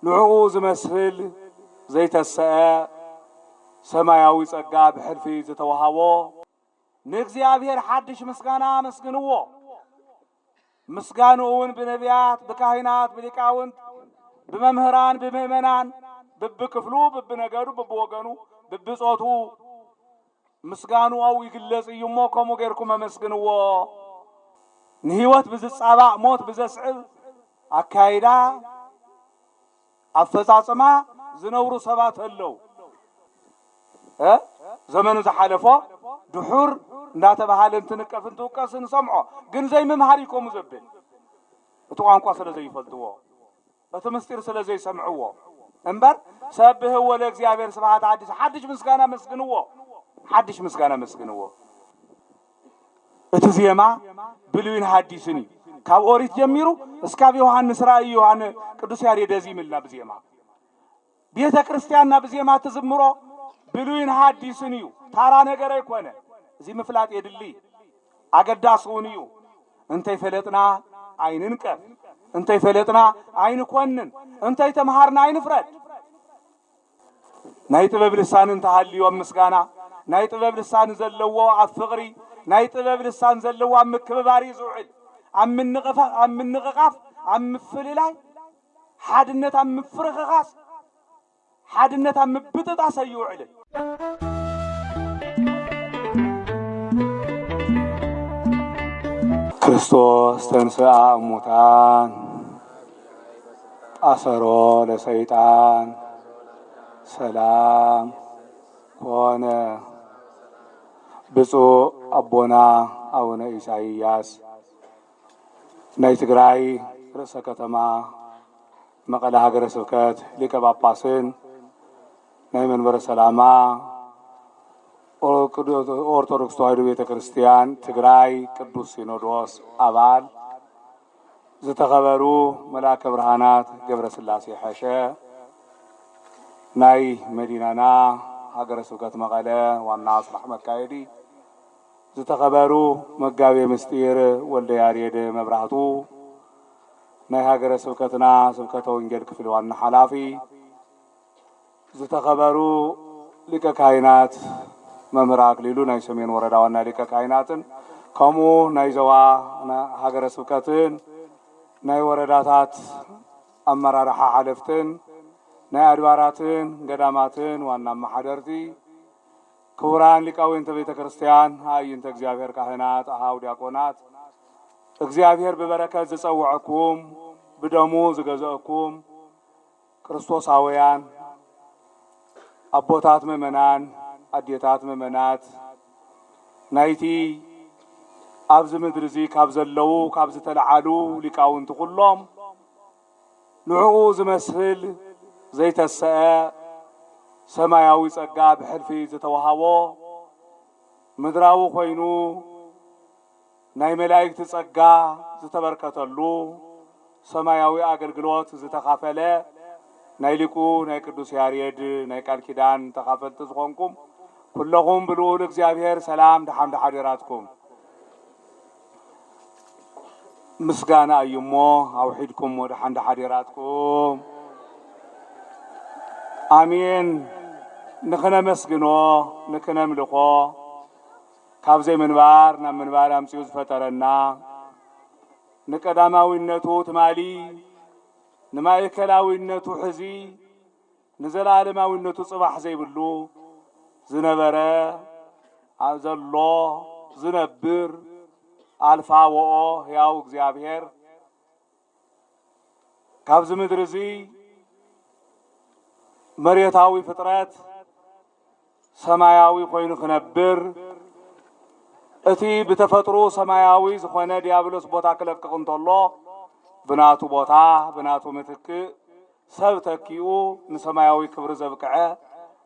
ንዕኡ ዝመስል ዘይተሰአ ሰማያዊ ጸጋ ብሕልፊ ዝተዋሃቦ ንእግዚኣብሔር ሓድሽ ምስጋና ኣመስግንዎ። ምስጋንኡ እውን ብነቢያት፣ ብካህናት፣ ብሊቃውንት፣ ብመምህራን፣ ብምእመናን፣ ብብክፍሉ፣ ብብነገዱ፣ ብብወገኑ፣ ብብጾቱ ምስጋንኡ ኣብኡ ይግለጽ እዩ እሞ፣ ከምኡ ጌርኩም ኣመስግንዎ። ንህይወት ብዝጻባእ ሞት ብዘስዕብ ኣካይዳ፣ ኣፈጻጽማ ዝነብሩ ሰባት ኣለዉ። እ? ዘመኑ ዝሓለፎ ድሑር እንዳተባሃለ እንትንቀፍ እንትውቀስ ንሰምዖ፣ ግን ዘይምምሃር እዩ ከምኡ ዘብል። እቲ ቋንቋ ስለ ዘይፈልጥዎ፣ እቲ ምስጢር ስለ ዘይሰምዕዎ እምበር፣ ሰብህዎ ለእግዚኣብሔር ስብሐት ሓዲስ፣ ሓድሽ ምስጋና መስግንዎ፣ ሓድሽ ምስጋና መስግንዎ። እቲ ዜማ ብሉይን ሓዲስን እዩ። ካብ ኦሪት ጀሚሩ እስካብ ዮሃንስ ራእይ ዮሃን ቅዱስ ያሬድ ዚምልና ብዜማ። ቤተ ክርስቲያንና ብዜማ ትዝምሮ ብሉይን ሓዲስን እዩ። ታራ ነገር ኣይኮነ። እዚ ምፍላጥ የድሊ። ኣገዳሲ እውን እዩ። እንተይፈለጥና ኣይንንቀፍ፣ እንተይፈለጥና ኣይንኮንን፣ እንተይተምሃርና ኣይንፍረድ። ናይ ጥበብ ልሳን እንተሃልዩ ኣብ ምስጋና፣ ናይ ጥበብ ልሳን ዘለዎ ኣብ ፍቕሪ፣ ናይ ጥበብ ልሳን ዘለዎ ኣብ ምክብባር እዩ ዝውዕል። ኣብ ምንቕፋ-፣ ኣብ ምንቕቓፍ፣ ኣብ ምፍልላይ፣ ሓድነት ኣብ ምፍርኽኻስ፣ ሓድነት ኣብ ምብጥጣስ ኣይውዕልን። ክርስቶስ ተንሥአ እሙታን፣ አሰሮ ለሰይጣን፣ ሰላም ኮነ። ብፁዕ ኣቦና ኣቡነ ኢሳይያስ፣ ናይ ትግራይ ርእሰ ከተማ መቐለ ሃገረ ስብከት ሊቀ ጳጳስን ናይ መንበረ ሰላማ ኦርቶዶክስ ተዋሕዶ ቤተ ክርስቲያን ትግራይ ቅዱስ ሲኖዶስ ኣባል ዝተኸበሩ መልኣከ ብርሃናት ገብረ ስላሴ ሐሸ፣ ናይ መዲናና ሃገረ ስብከት መቐለ ዋና ስራሕ መካየዲ፣ ዝተኸበሩ መጋቤ ምስጢር ወልደ ያሬድ መብራህቱ፣ ናይ ሃገረ ስብከትና ስብከተ ወንጌል ክፍሊ ዋና ሓላፊ፣ ዝተኸበሩ ሊቀ ካህናት መምህር ኣክሊሉ፣ ናይ ሰሜን ወረዳ ዋና ሊቀ ካህናትን ከምኡ ናይ ዞባ ሃገረ ስብከትን ናይ ወረዳታት ኣመራርሓ ሓለፍትን ናይ ኣድባራትን ገዳማትን ዋና ኣመሓደርቲ፣ ክቡራን ሊቃውንተ ቤተ ክርስቲያን፣ ኣዕይንተ እግዚኣብሔር ካህናት፣ ኣሃው ዲያቆናት፣ እግዚኣብሔር ብበረከት ዝጸውዐኩም፣ ብደሙ ዝገዘአኩም ክርስቶሳውያን ኣቦታት ምእመናን፣ ኣዴታት ምእመናት፣ ናይቲ ኣብዚ ምድሪ እዚ ካብ ዘለዉ፣ ካብ ዝተለዓሉ ሊቃውንቲ ኩሎም ንዕኡ ዝመስል ዘይተሰአ ሰማያዊ ጸጋ ብሕልፊ ዝተዋሃቦ፣ ምድራዊ ኮይኑ ናይ መላእክቲ ጸጋ ዝተበርከተሉ፣ ሰማያዊ ኣገልግሎት ዝተኻፈለ፣ ናይ ሊቁ ናይ ቅዱስ ያሬድ ናይ ቃል ኪዳን ተኻፈልቲ ዝኾንኩም ኩለኹም ብልዑል እግዚኣብሔር ሰላም ደሓን ደሓዲራትኩም። ምስጋና እዩ እሞ ኣውሒድኩም ደሓን ደሓዲራትኩም። ኣሜን። ንክነመስግኖ፣ ንክነምልኾ፣ ካብ ዘይምንባር ናብ ምንባር ኣምጺኡ ዝፈጠረና፣ ንቀዳማዊነቱ ትማሊ፣ ንማእከላዊነቱ ሕዚ፣ ንዘለኣለማዊነቱ ጽባሕ ዘይብሉ፣ ዝነበረ፣ ኣ-፣ ዘሎ፣ ዝነብር፣ ኣልፋ ወኦ፣ ሕያው እግዚኣብሔር፣ ካብዚ ምድሪ እዚ መሬታዊ ፍጥረት ሰማያዊ ኮይኑ ክነብር፣ እቲ ብተፈጥሮ ሰማያዊ ዝኾነ ዲያብሎስ ቦታ ክለቅቕ እንተሎ፣ ብናቱ ቦታ፣ ብናቱ ምትክእ ሰብ ተኪኡ ንሰማያዊ ክብሪ ዘብቅዐ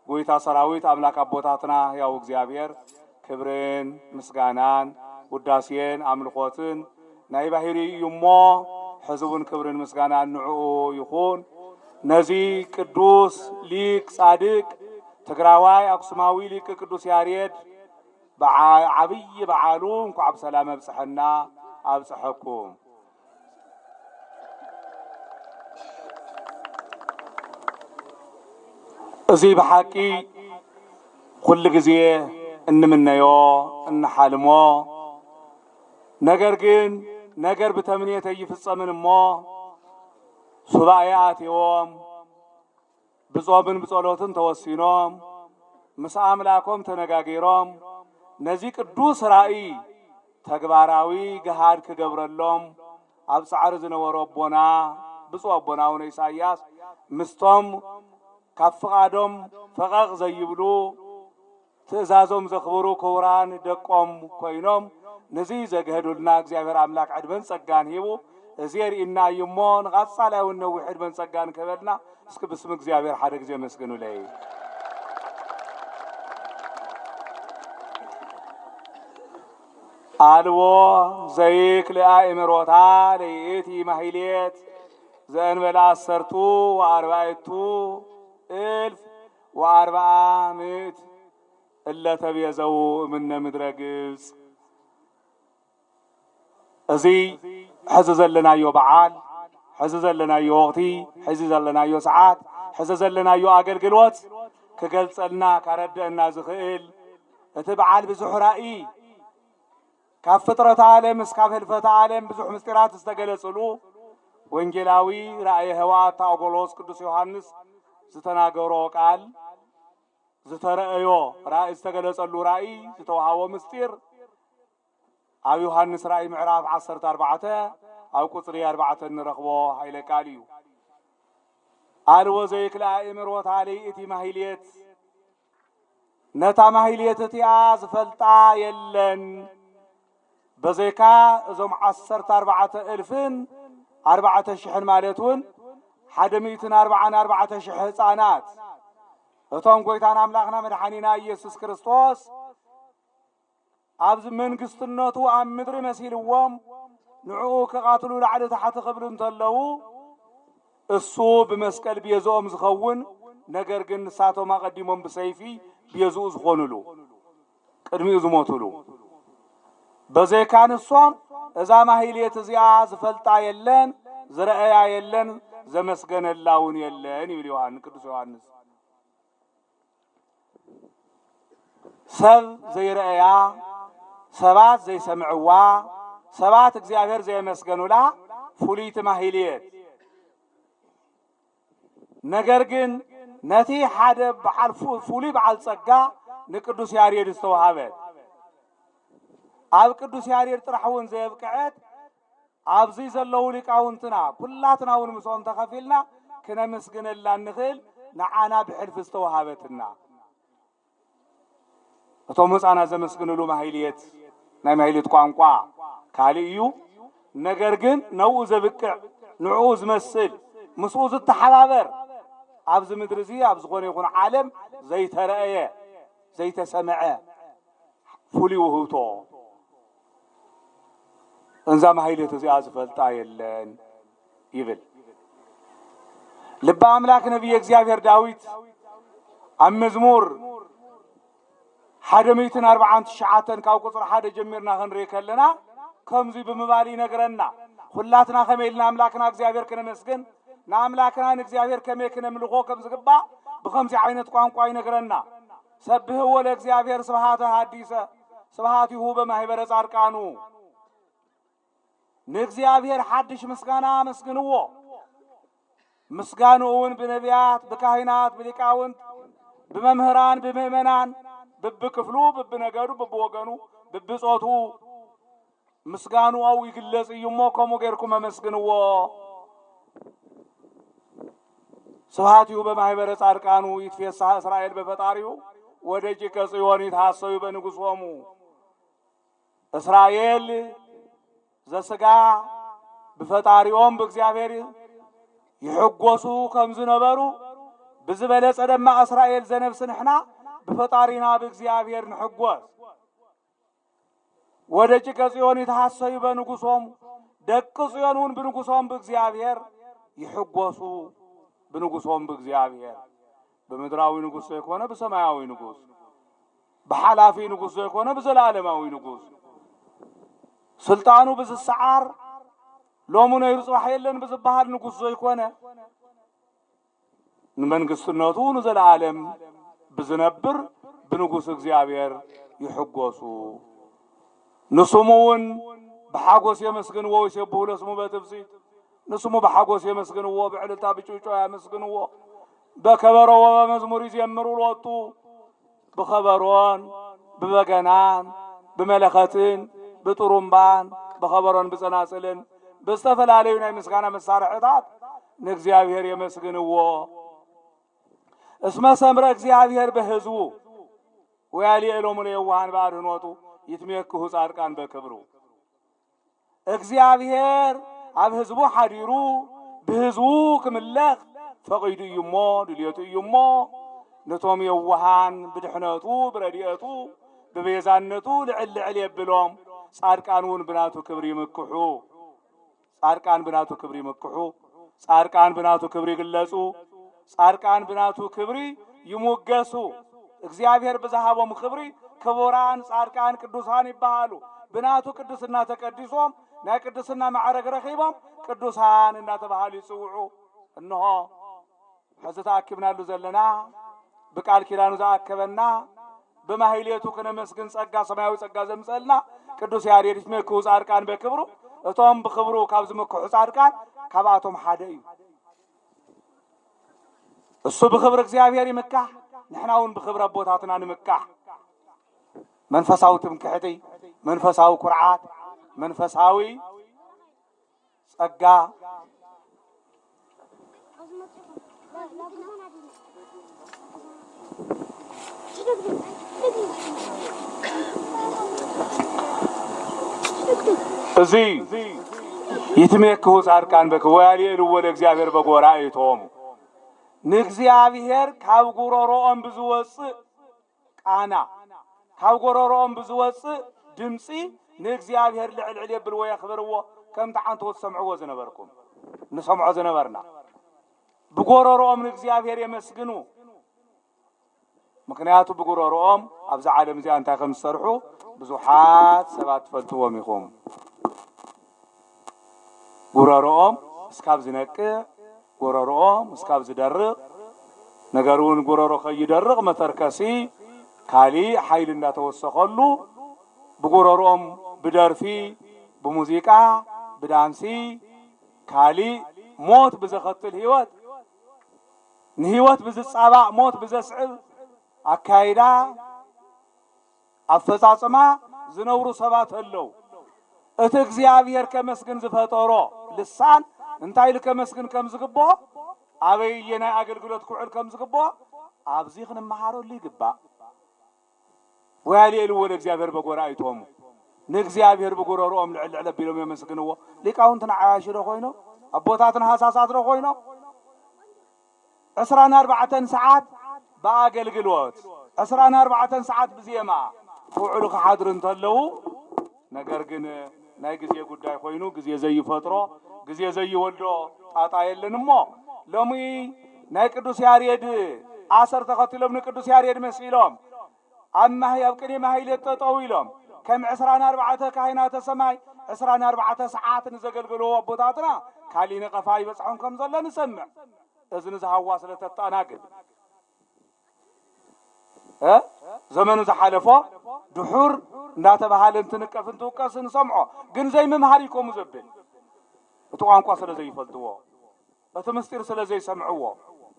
ጎይታ ሰራዊት ኣምላክ ኣቦታትና ሕያው እግዚኣብሔር ክብርን ምስጋናን ውዳሴን ኣምልኾትን ናይ ባሕሪ እዩ እሞ፣ ሕዚ እውን ክብርን ምስጋናን ንዕኡ ይኹን። ነዚ ቅዱስ ሊቅ ጻድቅ ትግራዋይ ኣክሱማዊ ሊቅ ቅዱስ ያሬድ ብዓ-፣ ዓብዪ በዓሉ እንኳዕ ብሰላም ኣብጽሐና ኣብጽሐኩም። እዚ ብሓቂ ኩሉ ግዜ እንምነዮ፣ እንሓልሞ፣ ነገር ግን ነገር ብተምኔት ኣይፍጸምን እሞ፣ ሱባኤ ኣትዮም፣ ብጾምን ብጸሎትን ተወሲኖም፣ ምስ ኣምላኮም ተነጋጊሮም፣ ነዚ ቅዱስ ራእይ ተግባራዊ ገሃድ ክገብረሎም ኣብ ጻዕሪ ዝነበሩ ኣቦና፣ ብፁዕ ኣቦና ኣቡነ ኢሳይያስ፣ ምስቶም ካብ ፍቓዶም ፈቐቕ ዘይብሉ፣ ትእዛዞም ዘኽብሩ ክቡራን ደቆም ኮይኖም፣ ነዚ ዘግሀዱልና እግዚኣብሔር ኣምላክ ዕድመን ጸጋን ሂቡ፣ እዚ የርእየና እዩ እሞ፣ ንቐጻላይ እውን ነዊሕ ዕድመን ጸጋን ክህበልና፣ እስኪ ብስም እግዚኣብሔር ሓደ ግዜ መስግኑለይ። ኣልቦ ዘይክል ኣእምሮታ ለይእቲ ማሕሌት ዘእንበለ ዓሰርቱ ወኣርባዕቱ እልፍ ወኣርብዓ ምእት እለ ተቤዘው እምነ ምድረ ግብጽ። እዚ ሕዚ ዘለናዮ በዓል፣ ሕዚ ዘለናዮ ወቕቲ፣ ሕዚ ዘለናዮ ሰዓት፣ ሕዚ ዘለናዮ ኣገልግሎት ክገልጸልና፣ ካረድአና ዝኽእል፣ እቲ በዓል ብዙሕ ራእይ፣ ካብ ፍጥረተ ዓለም እስካብ ህልፈተ ዓለም ብዙሕ ምስጢራት ዝተገለጽሉ፣ ወንጌላዊ ራእየ ህወኣት ታኦጎሎስ ቅዱስ ዮሃንስ ዝተናገሮ ቃል፣ ዝተረእዮ ራእይ፣ ዝተገለጸሉ ራእይ፣ ዝተዋሃቦ ምስጢር፣ ኣብ ዮሃንስ ራእይ ምዕራፍ ዓሰርተ ኣርባዕተ ኣብ ቁጽሪ ኣርባዕተ እንረኽቦ ኃይለ ቃል እዩ። ኣልቦ ዘይክል ኣእምሮታ ለይእቲ ማሕሌት፣ ነታ ማሕሌት እቲኣ ዝፈልጣ የለን። በዘይካ እዞም ዓሰርተ ኣርባዕተ እልፍን ኣርባዕተ ሽሕን ማለት እውን ሓደ ሚእትን ኣርባዓን ኣርባዕተ ሽሕ ህፃናት፣ እቶም ጎይታን ኣምላኽና መድሓኒና ኢየሱስ ክርስቶስ ኣብዚ መንግስትነቱ ኣብ ምድሪ መሲልዎም ንዕኡ ክቓትሉ ላዕሊ ታሕቲ ክብሉ እንተለዉ፣ እሱ ብመስቀል ቤዝኦም ዝኸውን፣ ነገር ግን ንሳቶም ኣቐዲሞም ብሰይፊ ቤዝኡ ዝኾኑሉ፣ ቅድሚኡ ዝሞቱሉ። በዘይካ ንሶም እዛ ማሕሌት እዚኣ ዝፈልጣ የለን፣ ዝረኣያ የለን፣ ዘመስገነላ እውን የለን ይብል ዮሃን-፣ ቅዱስ ዮሃንስ። ሰብ ዘይረኣያ፣ ሰባት ዘይሰምዕዋ፣ ሰባት እግዚኣብሔር ዘየመስገኑላ ፍሉይቲ ማሕሌት። ነገር ግን ነቲ ሓደ በዓል ፉ-፣ ፍሉይ በዓል ጸጋ ንቅዱስ ያሬድ ዝተዋሃበት፣ ኣብ ቅዱስ ያሬድ ጥራሕ እውን ዘየብቅዐት፣ ኣብዚ ዘለዉ ሊቃውንትና ኩላትና እውን ምስኦም ተኸፊልና ክነመስግነላ እንኽእል ንዓና ብሕልፊ ዝተዋሃበትና። እቶም ህፃናት ዘመስግንሉ ማሕሌት ናይ ማሕሌት ቋንቋ ካልእ እዩ። ነገር ግን ነብኡ ዘብቅዕ፣ ንዕኡ ዝመስል፣ ምስኡ ዝተሓባበር ኣብዚ ምድሪ እዚ ኣብ ዝኾነ ይኹን ዓለም ዘይተረእየ፣ ዘይተሰምዐ ፍሉይ ውህብቶ እዛ ማሕሌት እዚኣ ዝፈልጣ የለን ይብል። ልበ ኣምላክ ነቢየ እግዚኣብሔር ዳዊት ኣብ መዝሙር ሓደ ሚእትን ኣርባዓን ትሽዓተን ካብ ቁፅሪ ሓደ ጀሚርና ክንርኢ ከለና ከምዚ ብምባል ይነግረና። ኩላትና ከመይ ኢልና ኣምላክና እግዚኣብሔር ክነመስግን፣ ንኣምላክና ንእግዚኣብሔር ከመይ ክነምልኾ ከም ዝግባእ ብኸምዚ ዓይነት ቋንቋ ይነግረና። ሰብህዎ ለእግዚኣብሔር ስብሃተ ሃዲሰ፣ ስብሃቲሁ በማህበረ ጻድቃኑ። ንእግዚኣብሔር ሓድሽ ምስጋና ኣመስግንዎ። ምስጋንኡ እውን ብነቢያት፣ ብካህናት፣ ብሊቃውንት፣ ብመምህራን፣ ብምእመናን፣ ብብክፍሉ፣ ብብነገዱ፣ ብብወገኑ፣ ብብጾቱ ምስጋንኡ ይግለጽ እዩ እሞ፣ ከምኡ ጌርኩም ኣመስግንዎ። ስብሐት ይሁ በማህበረ ጻድቃኑ፣ ይትፌሳህ እስራኤል በፈጣሪሁ፣ ወደቂቀ ጽዮን ይትሐሰዩ በንጉሶሙ። እስራኤል ዘስጋ ብፈጣሪኦም ብእግዚኣብሔር ይሕጎሱ ከም ዝነበሩ፣ ብዝበለጸ ደማ እስራኤል ዘነፍስ ንሕና ብፈጣሪና ብእግዚኣብሔር ንሕጎስ። ወደቂቀ ጽዮን ይትሐሰዩ በንጉሶም፣ ደቂ ጽዮን እውን ብንጉሶም ብእግዚኣብሔር ይሕጎሱ፣ ብንጉሶም ብእግዚኣብሔር። ብምድራዊ ንጉስ ዘይኮነ ብሰማያዊ ንጉስ፣ ብሓላፊ ንጉስ ዘይኮነ ብዘለዓለማዊ ንጉስ፣ ስልጣኑ ብዝሰዓር፣ ሎሚ ነይሩ ጽባሕ የለን ብዝበሃል ንጉስ ዘይኮነ፣ ንመንግስትነቱ ንዘለዓለም ብዝነብር ብንጉስ እግዚኣብሔር ይሕጎሱ። ንስሙ እውን ብሓጎስ የመስግንዎ፣ ወይሴብሑ ለስሙ በትፍሲት። ንስሙ ብሓጎስ የመስግንዎ፣ ብዕልልታ ብጭውጫው ያመስግንዎ። በከበሮ ወበመዝሙር ይዜምሩ ሎቱ። ብኸበሮን ብበገናን ብመለኸትን ብጥሩምባን ብኸበሮን ብጸናጽልን ብዝተፈላለዩ ናይ ምስጋና መሳርሕታት ንእግዚኣብሔር የመስግንዎ። እስመ ሰምረ እግዚኣብሔር በህዝቡ ወያልየ ሎሙ ለየዋሃን በአድህኖቱ ይትሜክሁ ጻድቃን በክብሩ። እግዚኣብሔር ኣብ ህዝቡ ሓዲሩ ብህዝቡ ክምለኽ ፈቒዱ እዩ እሞ ድልየቱ እዩ እሞ፣ ነቶም የዋሃን ብድሕነቱ ብረድኤቱ ብቤዛነቱ ልዕል ልዕል የብሎም። ጻድቃን እውን ብናቱ ክብሪ ይምክሑ። ጻድቃን ብናቱ ክብሪ ይምክሑ። ጻድቃን ብናቱ ክብሪ ይግለጹ። ጻድቃን ብናቱ ክብሪ ይሙገሱ። እግዚኣብሔር ብዝሃቦም ክብሪ ክቡራን ጻድቃን ቅዱሳን ይበሃሉ። ብናቱ ቅድስና ተቀዲሶም ናይ ቅድስና ማዕረግ ረኺቦም ቅዱሳን እናተባሃሉ ይጽውዑ። እንሆ ሕዚ ተኣኪብናሉ ዘለና ብቃል ኪዳኑ ዝኣከበና ብማህሌቱ ክነመስግን ጸጋ ሰማያዊ ጸጋ ዘምጸልና ቅዱስ ያሬድ ይትሜክሁ ጻድቃን በክብሩ። እቶም ብክብሩ ካብ ዝምክሑ ጻድቃን ካብኣቶም ሓደ እዩ። እሱ ብኽብሪ እግዚኣብሔር ይምካሕ፣ ንሕና እውን ብኽብሪ ኣቦታትና ንምካሕ። መንፈሳዊ ትምክሕቲ፣ መንፈሳዊ ኩርዓት፣ መንፈሳዊ ጸጋ። እዚ ይትሜክሁ ጻድቃን በክ ወያልየልዎ ለእግዚኣብሔር በጎራይቶሙ። ንእግዚኣብሔር ካብ ጉሮሮኦም ብዝወጽእ ቃና፣ ካብ ጎረሮኦም ብዝወጽእ ድምጺ ንእግዚኣብሔር ልዕል ልዕል የብልዎ፣ የኽብርዎ። ከምቲ ዓንተቦ ትሰምዕዎ ዝነበርኩም፣ ንሰምዖ ዝነበርና። ብጎረሮኦም ንእግዚኣብሔር የመስግኑ። ምኽንያቱ ብጉረሮኦም ኣብዛ ዓለም እዚኣ እንታይ ከም ዝሰርሑ ብዙሓት ሰባት ትፈልጥዎም ኢኹም። ጉረሮኦም እስካብ ዝነቅዕ፣ ጎረሮኦም እስካብ ዝደርቕ፣ ነገር እውን ጎረሮ ከይደርቕ መተርከሲ ካሊእ ሓይሊ እንዳተወሰኸሉ ብጉረሮኦም ብደርፊ፣ ብሙዚቃ፣ ብዳንሲ፣ ካሊእ ሞት ብዘኸትል ህይወት፣ ንህይወት ብዝጻባእ ሞት ብዘስዕብ ኣካይዳ፣ ኣፈጻጽማ ዝነብሩ ሰባት ኣለዉ። እቲ እግዚኣብሔር ከመስግን ዝፈጠሮ ልሳን እንታይ ኢሉ ከመስግን ከም ዝግብኦ፣ ኣበየናይ ኣገልግሎት ክውዕል ከም ዝግብኦ ኣብዚ ክንመሃረሉ ይግባእ። ወያልየልዎ ለእግዚኣብሔር በጎራይቶሙ፣ ንእግዚኣብሔር ብጉረሮኦም ልዕል ልዕል ኣቢሎም የመስግንዎ። ሊቃውንትና ዓያሹ ዶ ኮይኖም? ኣቦታትና ሃሳሳት ዶ ኮይኖም? ዕስራን ኣርባዕተን ሰዓት ብኣገልግሎት፣ ዕስራን ኣርባዕተን ሰዓት ብዜማ ክውዕሉ ክሓድሩ እንተለዉ፣ ነገር ግን ናይ ግዜ ጉዳይ ኮይኑ፣ ግዜ ዘይፈጥሮ፣ ግዜ ዘይወልዶ ጣጣ የለን እሞ፣ ሎሚ ናይ ቅዱስ ያሬድ ኣሰር ተኸትሎም ንቅዱስ ያሬድ መሲሎም ኣብ ማህ-፣ ኣብ ቅኔ ማህሌት ጠጠው ኢሎም፣ ከም ዕስራን ኣርባዕተ ካህናተ ሰማይ ዕስራን ኣርባዕተ ሰዓት ንዘገልገሉ ኣቦታትና ካሊእ ነቐፋ ይበጽሖም ከም ዘሎ ንሰምዕ። እዝኒ ዝሃዋ ስለ ተጣናግብ፣ እ? ዘመኑ ዝሓለፎ ድሑር እንዳተባሃለ እንትንቀፍ እንትውቀስ ንሰምዖ። ግን ዘይምምሃር እዩ ከምኡ ዘብል። እቲ ቋንቋ ስለ ዘይፈልጥዎ፣ እቲ ምስጢር ስለ ዘይሰምዕዎ።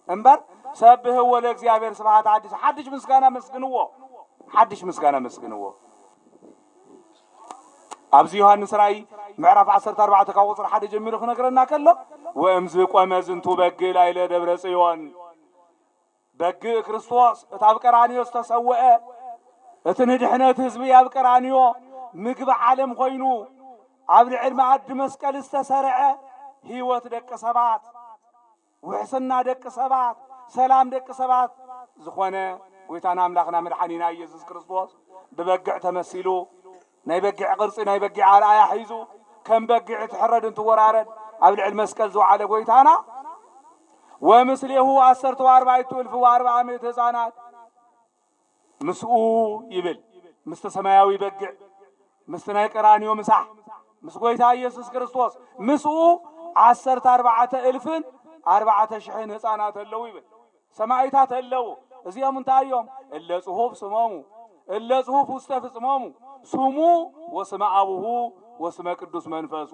እምበር፣ ሰብህዎ ለእግዚኣብሔር ስብሐት ሓድሽ፣ ሓድሽ ምስጋና መስግንዎ። ሓድሽ ምስጋና መስግንዎ። ኣብዚ ዮሃንስ ራእይ ምዕራፍ ዓሰርተ ኣርባዕተ ካብ ቁጽሪ ሓደ ጀሚሩ ክነግረና ከሎ፣ "ወእምዝ ቆመ ዝንቱ በግዕ ላዕለ ደብረ ጽዮን"፣ በግዕ ክርስቶስ፣ እቲ ኣብ ቀራንዮ ዝተሰውአ፣ እቲ ንድሕነት ህዝቢ ኣብ ቀራንዮ ምግቢ ዓለም ኮይኑ፣ ኣብ ልዕል መኣዲ መስቀል ዝተሰርዐ ህይወት ደቂ ሰባት፣ ውሕስና ደቂ ሰባት፣ ሰላም ደቂ ሰባት ዝኾነ ጎይታና ኣምላኽና መድሓኒና ኢየሱስ ክርስቶስ ብበግዕ ተመሲሉ፣ ናይ በጊዕ ቅርጺ፣ ናይ በጊዕ ኣርኣያ ሒዙ፣ ከም በጊዕ ትሕረድ እንትወራረድ ኣብ ልዕል መስቀል ዝወዓለ ጎይታና፣ "ወምስሌሁ ዓሰርተ ወኣርባዕቱ እልፍ ወኣርብዓ ሚእቲ ህፃናት"፣ ምስኡ ይብል፣ ምስቲ ሰማያዊ በጊዕ፣ ምስቲ ናይ ቀራንዮ ምሳሕ፣ ምስ ጎይታ ኢየሱስ ክርስቶስ፣ ምስኡ ዓሰርተ ኣርባዕተ እልፍን ኣርባዕተ ሽሕን ህፃናት ኣለዉ ይብል። ሰማይታት ኣለዉ። እዚኦም እንታይ እዮም? እለ ጽሑፍ ስሞሙ፣ እለ ጽሑፍ ውስተ ፍጽሞሙ፣ ስሙ ወስመ አቡሁ ወስመ ቅዱስ መንፈሱ።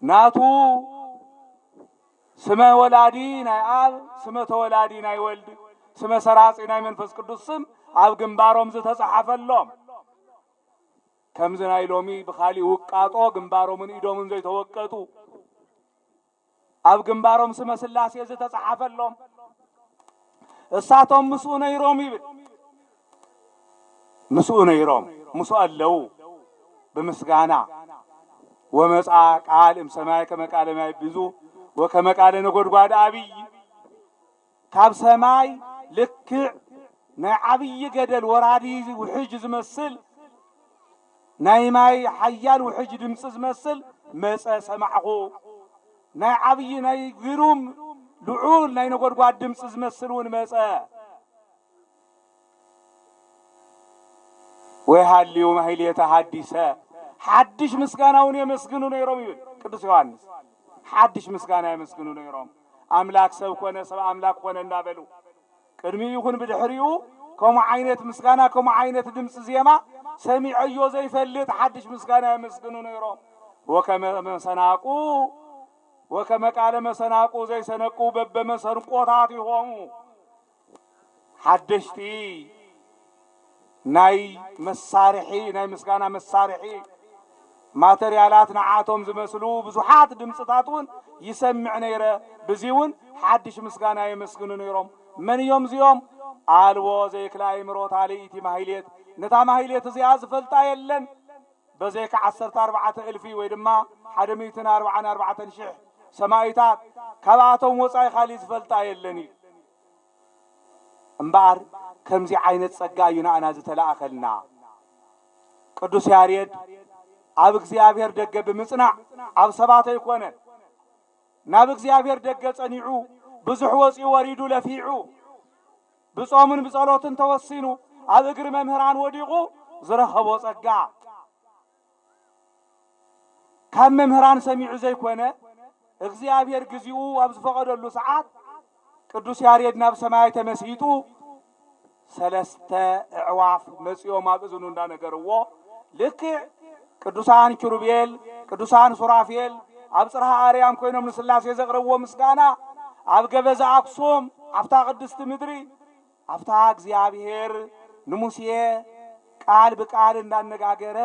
ናቱ ስመ ወላዲ ናይ ኣብ፣ ስመ ተወላዲ ናይ ወልድ፣ ስመ ሰራጺ ናይ መንፈስ ቅዱስ ስም ኣብ ግንባሮም ዝተጻሓፈሎም። ከምዚ ናይ ሎሚ ብኻሊእ ውቃጦ ግንባሮምን ኢዶምን ዘይተወቀጡ፣ ኣብ ግንባሮም ስመ ስላሴ ዝተጻሓፈሎም፣ እሳቶም ምስኡ ነይሮም ይብል። ምስኡ ነይሮም፣ ምስኡ ኣለዉ። ብምስጋና ወመጻ ቃል እምሰማይ ከመ ቃለ ማይ ብዙ ወከመ ቃለ ነጎድጓድ አብይ። ካብ ሰማይ ልክዕ ናይ ዓብዪ ገደል ወራዲ ውሕጅ ዝመስል፣ ናይ ማይ ሓያል ውሕጅ ድምፂ ዝመስል መጸ፣ ሰማዕኹ። ናይ ዓብዪ ናይ ግሩም ልዑል ናይ ነጎድጓድ ድምፂ ዝመስል እውን መጸ። ወይሃልዩ ማሕሌተ ሐዲሰ፣ ሓድሽ ምስጋና እውን የመስግኑ ነይሮም ይብል ቅዱስ ዮሐንስ። ሓድሽ ምስጋና የመስግኑ ነይሮም፣ ኣምላክ ሰብ ኮነ፣ ሰብ ኣምላክ ኮነ እንዳበሉ። ቅድሚኡ ይኹን ብድሕሪኡ ከምኡ ዓይነት ምስጋና፣ ከምኡ ዓይነት ድምፂ ዜማ ሰሚዐዮ ዘይፈልጥ ሓድሽ ምስጋና የመስግኑ ነይሮም። ወከመ መሰናቁ፣ ወከመ ቃለ መሰናቁ ዘይሰነቁ፣ በበመሰንቆታት ይኾሙ። ሓደሽቲ ናይ መሳርሒ፣ ናይ ምስጋና መሳርሒ ማተርያላት ንዓቶም ዝመስሉ ብዙሓት ድምፅታት እውን ይሰምዕ ነይረ። ብዚ እውን ሓድሽ ምስጋና የመስግኑ ነይሮም። መን እዮም እዚኦም? ኣልቦ ዘይክል ኣእምሮ ታልይቲ ማሕሌት። ነታ ማሕሌት እዚኣ ዝፈልጣ የለን። በዘይካ ዓሰርተ ኣርባዕተ እልፊ ወይ ድማ ሓደ ሚእትን ኣርባዓን ኣርባዕተን ሽሕ ሰማይታት፣ ካብኣቶም ወፃኢ ካሊእ ዝፈልጣ የለን እዩ። እምበኣር ከምዚ ዓይነት ጸጋ እዩ ንኣና ዝተላእኸልና። ቅዱስ ያሬድ ኣብ እግዚኣብሔር ደገ ብምጽናዕ ኣብ ሰባት ኣይኮነን። ናብ እግዚኣብሔር ደገ ጸኒዑ፣ ብዙሕ ወጺኡ ወሪዱ ለፊዑ፣ ብጾምን ብጸሎትን ተወሲኑ፣ ኣብ እግሪ መምህራን ወዲቑ ዝረኸቦ ጸጋ፣ ካብ መምህራን ሰሚዑ ዘይኮነ፣ እግዚኣብሔር ግዚኡ ኣብ ዝፈቐደሉ ሰዓት ቅዱስ ያሬድ ናብ ሰማይ ተመሲጡ፣ ሰለስተ ኣዕዋፍ መጺኦም ኣብ እዝኑ እንዳነገርዎ፣ ልክዕ ቅዱሳን ኪሩቤል፣ ቅዱሳን ሱራፌል ኣብ ጽርሐ ኣርያም ኮይኖም ንስላሴ ዘቕረብዎ ምስጋና፣ ኣብ ገበዛ ኣክሱም፣ ኣብታ ቅድስቲ ምድሪ፣ ኣብታ እግዚኣብሔር ንሙሴ ቃል ብቃል እንዳነጋገረ፣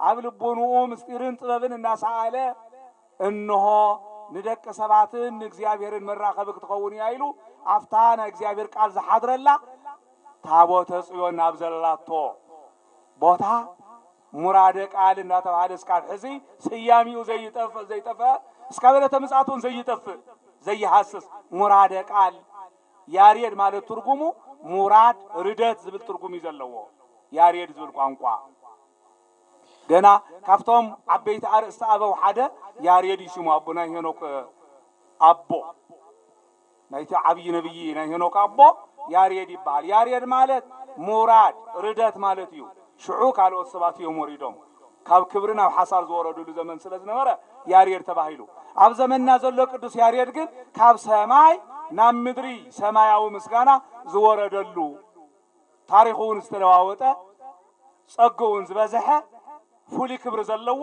ኣብ ልቦንኡ ምስጢርን ጥበብን እናሰኣለ፣ እንሆ ንደቂ ሰባትን ንእግዚኣብሔርን መራኸቢ ክትኸውን እያ ኢሉ፣ ኣብታ ናይ እግዚኣብሔር ቃል ዝሓድረላ ታቦተ ጽዮን ናብ ዘላቶ ቦታ ሙራደ ቃል እናተባህለ እስካብ ሕዚ ስያሜኡ ዘይጠፍእ፣ ዘይጠፍእ፣ እስካብ ዕለተ ምጽኣት እውን ዘይጠፍእ፣ ዘይሃስስ ሙራደ ቃል። ያሬድ ማለት ትርጉሙ ሙራድ፣ ርደት ዝብል ትርጉም እዩ ዘለዎ። ያሬድ ዝብል ቋንቋ ገና ካብቶም ዓበይቲ ኣርእስቲ ኣበው ሓደ ያሬድ እዩ ሽሙ። ኣቦ ናይ ሄኖክ ኣቦ፣ ናይቲ ዓብዪ ነብዪ ናይ ሄኖክ ኣቦ ያሬድ ይበሃል። ያሬድ ማለት ሙራድ፣ ርደት ማለት እዩ። ሽዑ ካልኦት ሰባት እዮም ወሪዶም፣ ካብ ክብሪ ናብ ሓሳር ዝወረዱሉ ዘመን ስለ ዝነበረ ያሬድ ተባሂሉ። ኣብ ዘመንና ዘሎ ቅዱስ ያሬድ ግን ካብ ሰማይ ናብ ምድሪ ሰማያዊ ምስጋና ዝወረደሉ፣ ታሪኹ እውን ዝተለዋወጠ፣ ጸግኡ እውን ዝበዝሐ፣ ፍሉይ ክብሪ ዘለዎ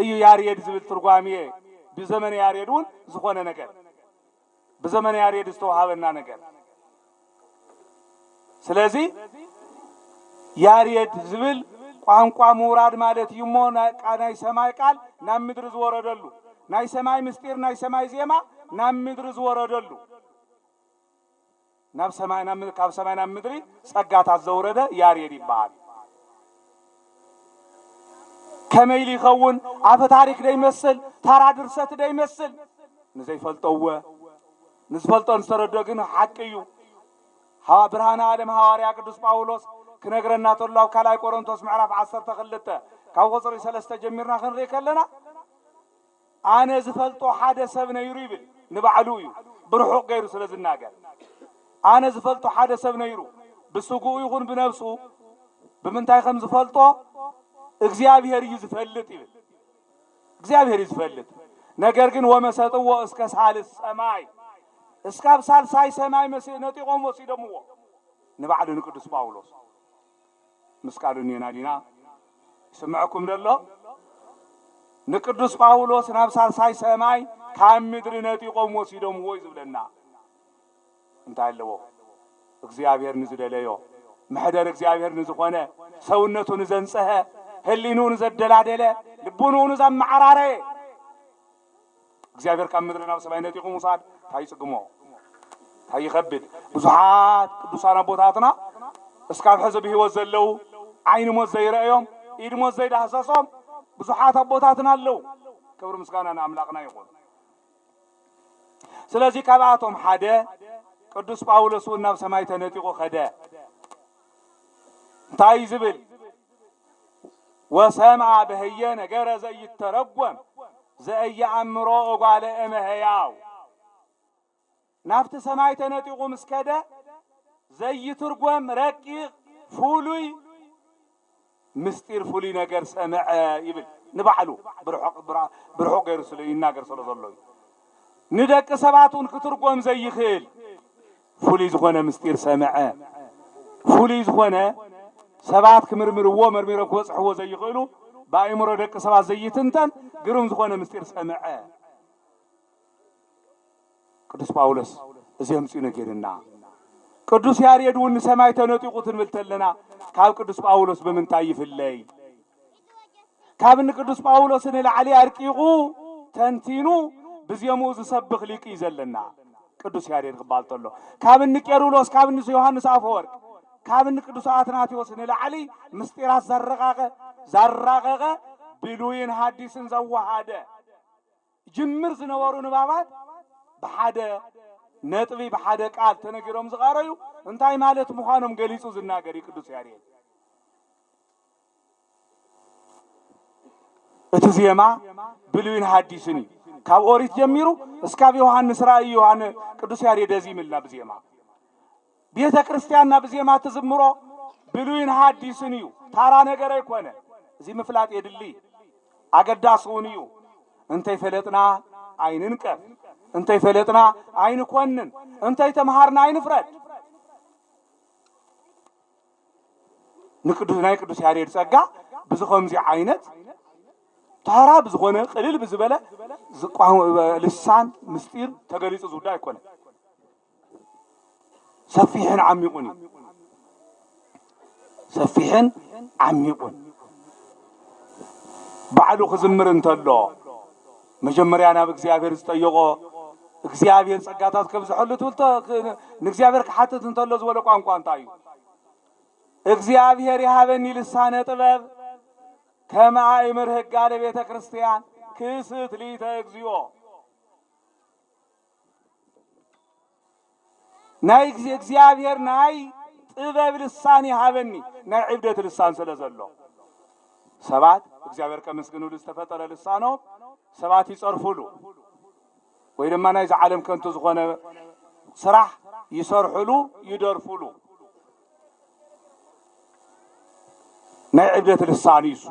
እዩ። ያሬድ ዝብል ትርጓሜ ብዘመነ ያሬድ እውን ዝኾነ ነገር፣ ብዘመነ ያሬድ ዝተዋሃበና ነገር። ስለዚ ያሬድ ዝብል ቋንቋ ምውራድ ማለት እዩ እሞ፣ ናይ ቃ-፣ ናይ ሰማይ ቃል ናብ ምድሪ ዝወረደሉ፣ ናይ ሰማይ ምስጢር፣ ናይ ሰማይ ዜማ ናብ ምድሪ ዝወረደሉ፣ ናብ ሰማይ፣ ናብ ምድሪ፣ ካብ ሰማይ ናብ ምድሪ ጸጋታት ዘውረደ ያሬድ ይበሃል። ከመይ ኢሉ ይኸውን? ኣፈ ታሪክ ደይመስል፣ ታራ ድርሰት ደይመስል። ንዘይፈልጦ እወ፣ ንዝፈልጦ ንዝተረድኦ ግን ሓቂ እዩ። ሃዋ-፣ ብርሃነ ዓለም ሃዋርያ ቅዱስ ጳውሎስ ክነግረና ተሎ ኣብ ካልኣይ ቆሮንቶስ ምዕራፍ ዓሰርተ ክልተ ካብ ቁጽሪ ሰለስተ ጀሚርና ክንርኢ ከለና፣ ኣነ ዝፈልጦ ሓደ ሰብ ነይሩ ይብል። ንባዕሉ እዩ ብርሑቕ ገይሩ ስለ ዝናገር። ኣነ ዝፈልጦ ሓደ ሰብ ነይሩ፣ ብስግኡ ይኹን ብነብሱ። ብምንታይ ከም ዝፈልጦ እግዚኣብሔር እዩ ዝፈልጥ ይብል። እግዚኣብሔር እዩ ዝፈልጥ። ነገር ግን ወመሰጥዎ እስከ ሳልስ ሰማይ፣ እስካብ ሳልሳይ ሰማይ መስ-፣ ነጢቖም ወሲዶምዎ። ንባዕሉ ንቅዱስ ጳውሎስ። ምስ ቃሉ እኔና ዲና? ይስምዐኩም ደሎ? ንቅዱስ ጳውሎስ ናብ ሳልሳይ ሰማይ ካብ ምድሪ ነጢቖም ወሲዶምዎ እዩ ዝብለና። እንታይ ኣለዎ? እግዚኣብሔር ንዝደለዮ፣ መሕደር እግዚኣብሔር ንዝኾነ፣ ሰውነቱ ንዘንጽሀ፣ ህሊንኡ ንዘደላደለ፣ ልቡንኡ ንዘመዓራረየ፣ እግዚኣብሔር ካብ ምድሪ ናብ ሰማይ ነጢቑ ምውሳድ እንታይ ይጽግሞ? እንታይ ይኸብድ? ብዙሓት ቅዱሳን ኣቦታትና እስካብ ሕዚ ብህይወት ዘለዉ፣ ዓይኒ ሞት ዘይረኣዮም፣ ኢድ ሞት ዘይዳህሰሶም ብዙሓት ኣቦታትና ኣለዉ። ክብሪ ምስጋና ንኣምላኽና ይኹን። ስለዚ ካብኣቶም ሓደ ቅዱስ ጳውሎስ እውን ናብ ሰማይ ተነጢቑ ኸደ። እንታይ እዩ ዝብል? "ወሰምዐ በህየ ነገረ ዘይተረጎም ዘእየኣምሮ እጓለ እመ ሕያው።" ናብቲ ሰማይ ተነጢቑ ምስ ከደ ዘይትርጎም ረቂቕ ፍሉይ ምስጢር ፍሉይ ነገር ሰምዐ ይብል። ንባዕሉ ብርሑቕ፣ ብራ-፣ ብርሑቕ ገይሩ ስለ ይናገር ስለ ዘሎ እዩ። ንደቂ ሰባት እውን ክትርጎም ዘይኽእል ፍሉይ ዝኾነ ምስጢር ሰምዐ። ፍሉይ ዝኾነ ሰባት ክምርምርዎ፣ መርሚሮም ክበጽሕዎ ዘይኽእሉ፣ ብኣእምሮ ደቂ ሰባት ዘይትንተን ግሩም ዝኾነ ምስጢር ሰምዐ። ቅዱስ ጳውሎስ እዚ ኣምጺኡ ነጊርና። ቅዱስ ያሬድ እውን ንሰማይ ተነጢቑ ትንብል ተለና ካብ ቅዱስ ጳውሎስ ብምንታይ ይፍለይ? ካብ ንቅዱስ ጳውሎስ ንላዕሊ ኣርቂቑ ተንቲኑ ብዜምኡ ዝሰብኽ ሊቅ እዩ ዘለና። ቅዱስ ያሬድ ክበሃል ተሎ፣ ካብ እኒ ቄርሎስ፣ ካብ እኒ ዮሃንስ ኣፈወርቅ፣ ካብ እኒ ቅዱስ ኣትናቴዎስ ንላዕሊ ምስጢራት ዘረቃቀ-፣ ዘራቀቀ፣ ብሉይን ሐዲስን ዘወሃደ፣ ጅምር ዝነበሩ ንባባት ብሓደ ነጥቢ፣ ብሓደ ቃል ተነጊሮም ዝቐረዩ እንታይ ማለት ምዃኖም ገሊጹ ዝናገር እዩ ቅዱስ ያሬድ። እቲ ዜማ ብሉይን ሐዲስን እዩ። ካብ ኦሪት ጀሚሩ እስካብ ዮሃንስ ራእይ ዮሃን-፣ ቅዱስ ያሬድ እዚ ይምልና ብዜማ። ቤተ ክርስቲያንና ብዜማ ትዝምሮ ብሉይን ሐዲስን እዩ። ታራ ነገር ኣይኮነ። እዚ ምፍላጥ የድሊ። ኣገዳሲ እውን እዩ። እንተይፈለጥና ኣይንንቀፍ። እንተይፈለጥና ኣይንኮንን። እንተይተምሃርና ኣይንፍረድ። ንቅዱስ፣ ናይ ቅዱስ ያሬድ ጸጋ ብዚ ከምዚ ዓይነት ታራ ብዝኾነ ቅልል ብዝበለ ዝቋ-፣ ልሳን ምስጢር ተገሊጹ ዝውዳእ ኣይኮነን። ሰፊሕን ዓሚቑን እዩ። ሰፊሕን ዓሚቑን። ባዕሉ ክዝምር እንተሎ መጀመርያ ናብ እግዚኣብሔር ዝጠየቖ፣ እግዚኣብሔር ጸጋታት ከብዝሐሉ ትብል ተ-፣ ክ-፣ ንእግዚኣብሔር ክሓትት እንተሎ ዝበሎ ቋንቋ እንታይ እዩ? እግዚኣብሔር ይሃበኒ ልሳነ ጥበብ ከመ ኣእምር ህጋ ለቤተ ክርስቲያን ክስት ሊተ እግዚኦ። ናይ ግዜ እግዚኣብሔር ናይ ጥበብ ልሳን ይሃበኒ፣ ናይ ዕብደት ልሳን ስለ ዘሎ። ሰባት እግዚኣብሔር ከመስግንሉ ዝተፈጠረ ልሳኖም ሰባት ይጸርፉሉ፣ ወይ ድማ ናይዚ ዓለም ከንቱ ዝኾነ ስራሕ ይሰርሑሉ፣ ይደርፉሉ። ናይ ዕብደት ልሳን እዩ እሱ።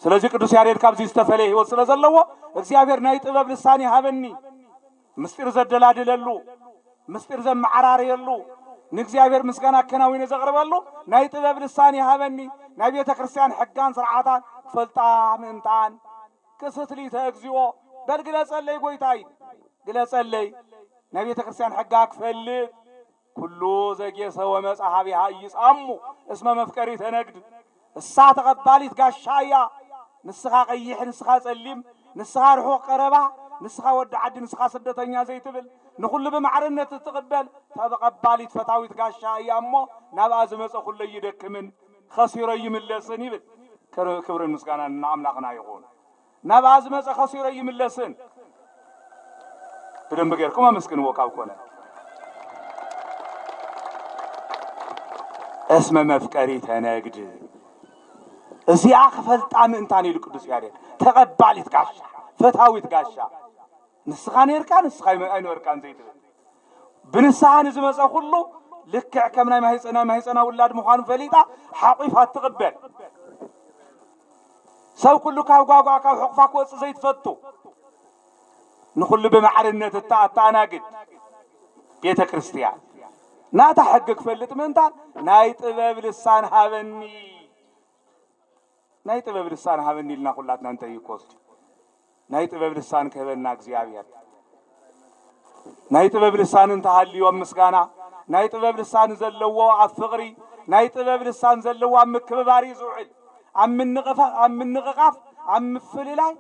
ስለዚ ቅዱስ ያሬድ ካብዚ ዝተፈለየ ህይወት ስለ ዘለዎ፣ እግዚኣብሔር ናይ ጥበብ ልሳን ይሃበኒ፣ ምስጢር ዘደላድለሉ፣ ምስጢር ዘመዓራርየሉ፣ ንእግዚኣብሔር ምስጋና ኣከናዊነ ዘቕርበሉ ናይ ጥበብ ልሳን ይሃበኒ፣ ናይ ቤተ ክርስቲያን ሕጋን ስርዓታን ክፈልጣ ምእንታን። ክስት ሊተ እግዚኦ፣ በል ግለጸለይ ጎይታይ፣ ግለጸለይ። ናይ ቤተ ክርስቲያን ሕጋ ክፈልጥ። ኩሉ ዘጌሰ ወመጻ ሀቢሃ ኢይጻሙ እስመ መፍቀሪተ ነግድ። እሳ ተቐባሊት ጋሻ እያ። ንስኻ ቀይሕ፣ ንስኻ ጸሊም፣ ንስኻ ርሑቕ ቀረባ፣ ንስኻ ወዲ ዓዲ፣ ንስኻ ስደተኛ ዘይትብል፣ ንኹሉ ብማዕርነት እትቕበል ተቐባሊት ፈታዊት ጋሻ እያ እሞ፣ ናብኣ ዝመጸ ኩሉ ኣይደክምን፣ ኸሲሮ ይምለስን ይብል። ክብርን ምስጋናን ንኣምላኽና ይኹን። ናብኣ ዝመጸ ኸሲሮ ይምለስን። ብደንብ ጌርኩም ኣመስግንዎ ካብ ኮነ። እስመ መፍቀሪተ ነግድ። እዚኣ ክፈልጣ ምእንታን ኢሉ ቅዱስ ያሬድ። ተቐባሊት ጋሻ፣ ፈታዊት ጋሻ። ንስኻ ነርካ፣ ንስኻ ኣይመ-፣ ኣይነበርካን ዘይትብል። ብንስሓ ንዝመጸ ኩሉ ልክዕ ከም ናይ ማህፀ-፣ ናይ ማህፀና ውላድ ምዃኑ ፈሊጣ ሓቂፋ ትቕበል። ሰብ ኩሉ ካብ ጓጓ ካብ ሕቑፋ ክወፅእ ዘይትፈቱ፣ ንኹሉ ብማዕርነት እታ-፣ እተኣናግድ፣ ቤተ ክርስቲያን ናታ ሕጊ ክፈልጥ ምእንታን ናይ ጥበብ ልሳን ሃበኒ፣ ናይ ጥበብ ልሳን ሃበኒ ኢልና ኩላትና እንጠይቆ እስኪ። ናይ ጥበብ ልሳን ክህበና እግዚኣብሔር። ናይ ጥበብ ልሳን እንተሃልዮ ኣብ ምስጋና፣ ናይ ጥበብ ልሳን ዘለዎ ኣብ ፍቕሪ፣ ናይ ጥበብ ልሳን ዘለዎ ኣብ ምክብባር እዩ ዝውዕል። ኣብ ምንቕፋ-፣ ኣብ ምንቕቓፍ፣ ኣብ ምፍልላይ፣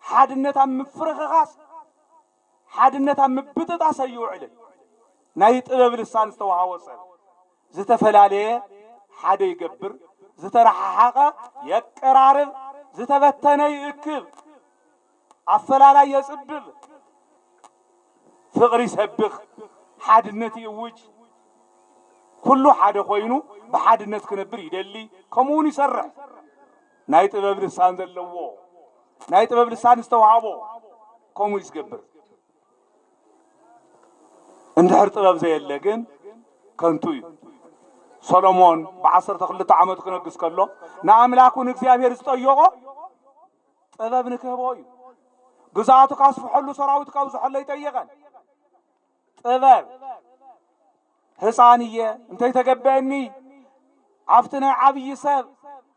ሓድነት ኣብ ምፍርኽኻስ፣ ሓድነት ኣብ ምብጥጣስ ኣይውዕልን። ናይ ጥበብ ልሳን ዝተዋሃቦ ሰብ ዝተፈላለየ ሓደ ይገብር፣ ዝተረሓሓቐ የቀራርብ፣ ዝተበተነ ይእክብ፣ ኣፈላላይ የጽብብ፣ ፍቕሪ ይሰብኽ፣ ሓድነት ይእውጅ። ኩሉ ሓደ ኮይኑ ብሓድነት ክነብር ይደሊ፣ ከምኡ እውን ይሰርሕ። ናይ ጥበብ ልሳን ዘለዎ፣ ናይ ጥበብ ልሳን ዝተዋህቦ ከምኡ እዩ ዝገብር። እንድሕር ጥበብ ዘየለ ግን ከንቱ እዩ። ሰሎሞን ብዓሰርተ ክልተ ዓመቱ ክነግስ ከሎ ንኣምላኩ ንእግዚኣብሔር ዝጠየቖ ጥበብ ንክህቦ እዩ። ግዝኣቱ ካስፍሐሉ፣ ሰራዊቱ ካብዝሐሉ ኣይጠየቐን። ጥበብ፣ ህፃን እየ፣ እንተይተገበአኒ ኣብቲ ናይ ዓብዪ ሰብ፣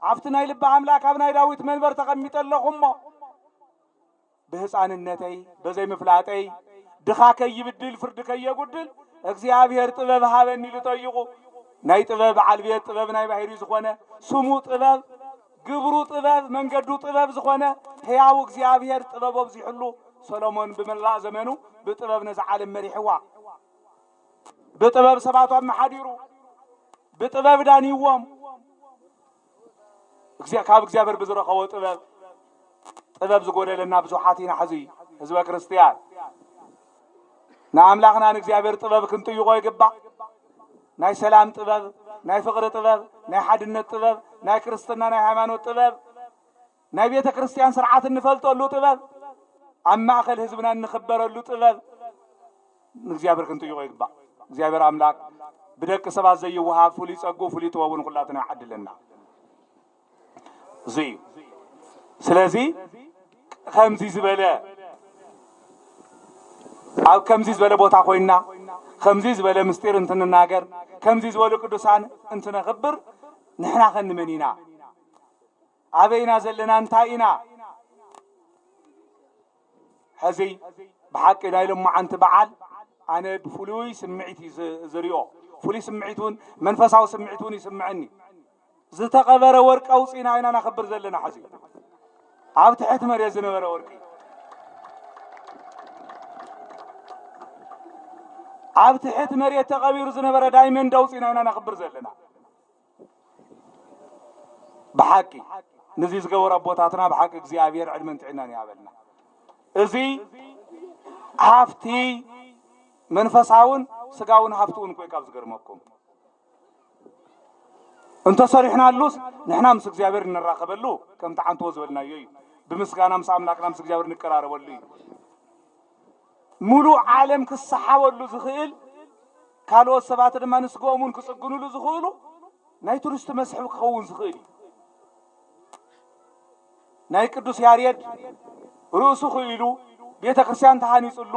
ኣብቲ ናይ ልቢ ኣምላክ፣ ኣብ ናይ ዳዊት መንበር ተቐሚጠ ኣለኹ እሞ፣ ብህፃንነተይ፣ በዘይምፍላጠይ፣ ድኻ ከይብድል፣ ፍርዲ ከየጉድል፣ እግዚኣብሔር ጥበብ ሃበኒ ኢሉ ጠይቑ። ናይ ጥበብ በዓል ቤት፣ ጥበብ ናይ ባህሪ ዝኾነ፣ ስሙ ጥበብ፣ ግብሩ ጥበብ፣ መንገዱ ጥበብ ዝኾነ ሕያው እግዚኣብሔር ጥበብ ኣብዚሑሉ። ሰሎሞን ብመላእ ዘመኑ ብጥበብ ነዛ ዓለም መሪሕዋ። ብጥበብ ሰባት ኣመሓዲሩ፣ ብጥበብ ዳንይዎም። እግዚኣብ-፣ ካብ እግዚኣብሔር ብዝረኸቦ ጥበብ፣ ጥበብ ዝጎደለና ብዙሓት ኢና። ሕዚ ህዝበ ክርስትያን ንኣምላኽና ንእግዚኣብሔር ጥበብ ክንጥይቖ ይግባእ። ናይ ሰላም ጥበብ፣ ናይ ፍቕሪ ጥበብ፣ ናይ ሓድነት ጥበብ፣ ናይ ክርስትና ናይ ሃይማኖት ጥበብ፣ ናይ ቤተ ክርስቲያን ስርዓት እንፈልጠሉ ጥበብ፣ ኣብ ማእከል ህዝብና እንኽበረሉ ጥበብ ንእግዚኣብሔር ክንጥይቖ ይግባእ። እግዚኣብሔር ኣምላክ ብደቂ ሰባት ዘይወሃብ ፍሉይ ጸግኡ ፍሉይ ጥበቡ ንኹላትና ይዓድለና። እዚ እዩ። ስለዚ ከምዚ ዝበለ፣ ኣብ ከምዚ ዝበለ ቦታ ኮይንና፣ ከምዚ ዝበለ ምስጢር እንትንናገር፣ ከምዚ ዝበሉ ቅዱሳን እንትነኽብር፣ ንሕና ኸ ንመን ኢና? ኣበይ ኢና ዘለና? እንታይ ኢና? ሕዚ ብሓቂ ናይ ሎማዓንቲ በዓል ኣነ ብፍሉይ ስምዒት እዩ ዝ-፣ ዝሪኦ። ፍሉይ ስምዒት እውን፣ መንፈሳዊ ስምዒት እውን ይስምዐኒ። ዝተቐበረ ወርቂ ኣውፂእና ኢና ነኽብር ዘለና። ሕዚ ኣብ ትሕቲ መሬት ዝነበረ ወርቂ፣ ኣብ ትሕቲ መሬት ተቐቢሩ ዝነበረ ዳይመንድ ኣውፂእና ኢና ነኽብር ዘለና። ብሓቂ ነዚ ዝገበሩ ኣቦታትና ብሓቂ እግዚኣብሔር ዕድመን ጥዕናን ይሃበልና። እዚ ሃፍቲ መንፈሳውን ስጋውን ሃፍቲ እውን እኮ እዩ። ካብ ዝገርመኩም፣ እንተሰሪሕናሉስ ንሕና ምስ እግዚኣብሔር እንራኸበሉ፣ ከምቲ ዓንተቦ ዝበልናዮ እዩ። ብምስጋና ምስ ኣምላኽና ምስ እግዚኣብሔር እንቀራረበሉ እዩ። ሙሉእ ዓለም ክሰሓበሉ ዝኽእል፣ ካልኦት ሰባት ድማ ንስግኦም እውን ክጽግኑሉ ዝኽእሉ ናይ ቱሪስት መስሕብ ክኸውን ዝኽእል እዩ። ናይ ቅዱስ ያሬድ ርእሱ ክኢሉ ቤተ ክርስቲያን ተሃኒጽሉ፣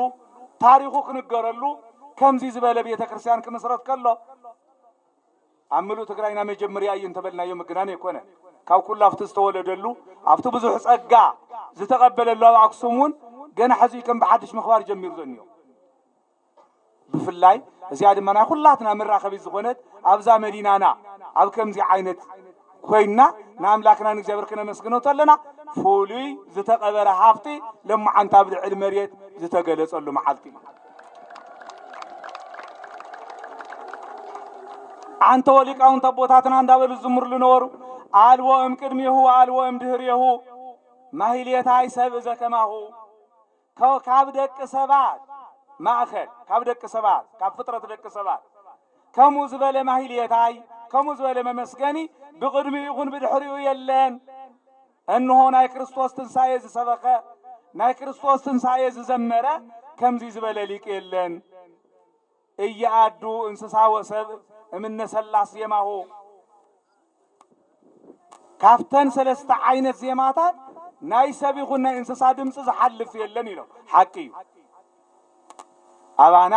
ታሪኹ ክንገረሉ፣ ከምዚ ዝበለ ቤተ ክርስቲያን ክምስረት ከሎ፣ ኣብ ምሉእ ትግራይና መጀመርያ እዩ እንተበልናዮ ምግናን ኣይኮነን። ካብ ኩሉ ኣብቲ ዝተወለደሉ፣ ኣብቲ ብዙሕ ጸጋ ዝተቐበለሉ ኣብ ኣክሱም እውን ገና ሕዚ ከም ብሓድሽ ምኽባር ጀሚሩ ዘሎ እዩ። ብፍላይ እዚኣ ድማ ናይ ኩላትና መራኸቢት ዝኾነት ኣብዛ መዲናና ኣብ ከምዚ ዓይነት ኮይንና ንኣምላኽና ንእግዚኣብሔር ክነመስግኖ ከለና፣ ፍሉይ ዝተቐበረ ሃፍቲ ለማዓንቲ ኣብ ልዕሊ መሬት ዝተገለጸሉ መዓልቲ እዩ። ዓንተቦ ሊቃውንት ኣቦታትና እንዳበሉ ዝዝምሩ ዝነበሩ፣ "ኣልቦ እም ቅድሜሁ፣ ኣልቦ እም ድህሬሁ፣ ማህሌታይ ሰብ እዘ ከማሁ"። ከ-፣ ካብ ደቂ ሰባት ማእከል፣ ካብ ደቂ ሰባት፣ ካብ ፍጥረት ደቂ ሰባት ከምኡ ዝበለ ማህሌታይ፣ ከምኡ ዝበለ መመስገኒ ብቕድሚኡ ይኹን ብድሕሪኡ የለን። እንሆ ናይ ክርስቶስ ትንሳኤ ዝሰበኸ፣ ናይ ክርስቶስ ትንሳኤ ዝዘመረ ከምዚ ዝበለ ሊቅ የለን። እየአዱ እንስሳ ወሰብ እምነ ሠላስ ዜማሁ። ካብተን ሰለስተ ዓይነት ዜማታት ናይ ሰብ ይኹን ናይ እንስሳ ድምፂ ዝሓልፍ የለን ኢሎም። ሓቂ እዩ። ኣባና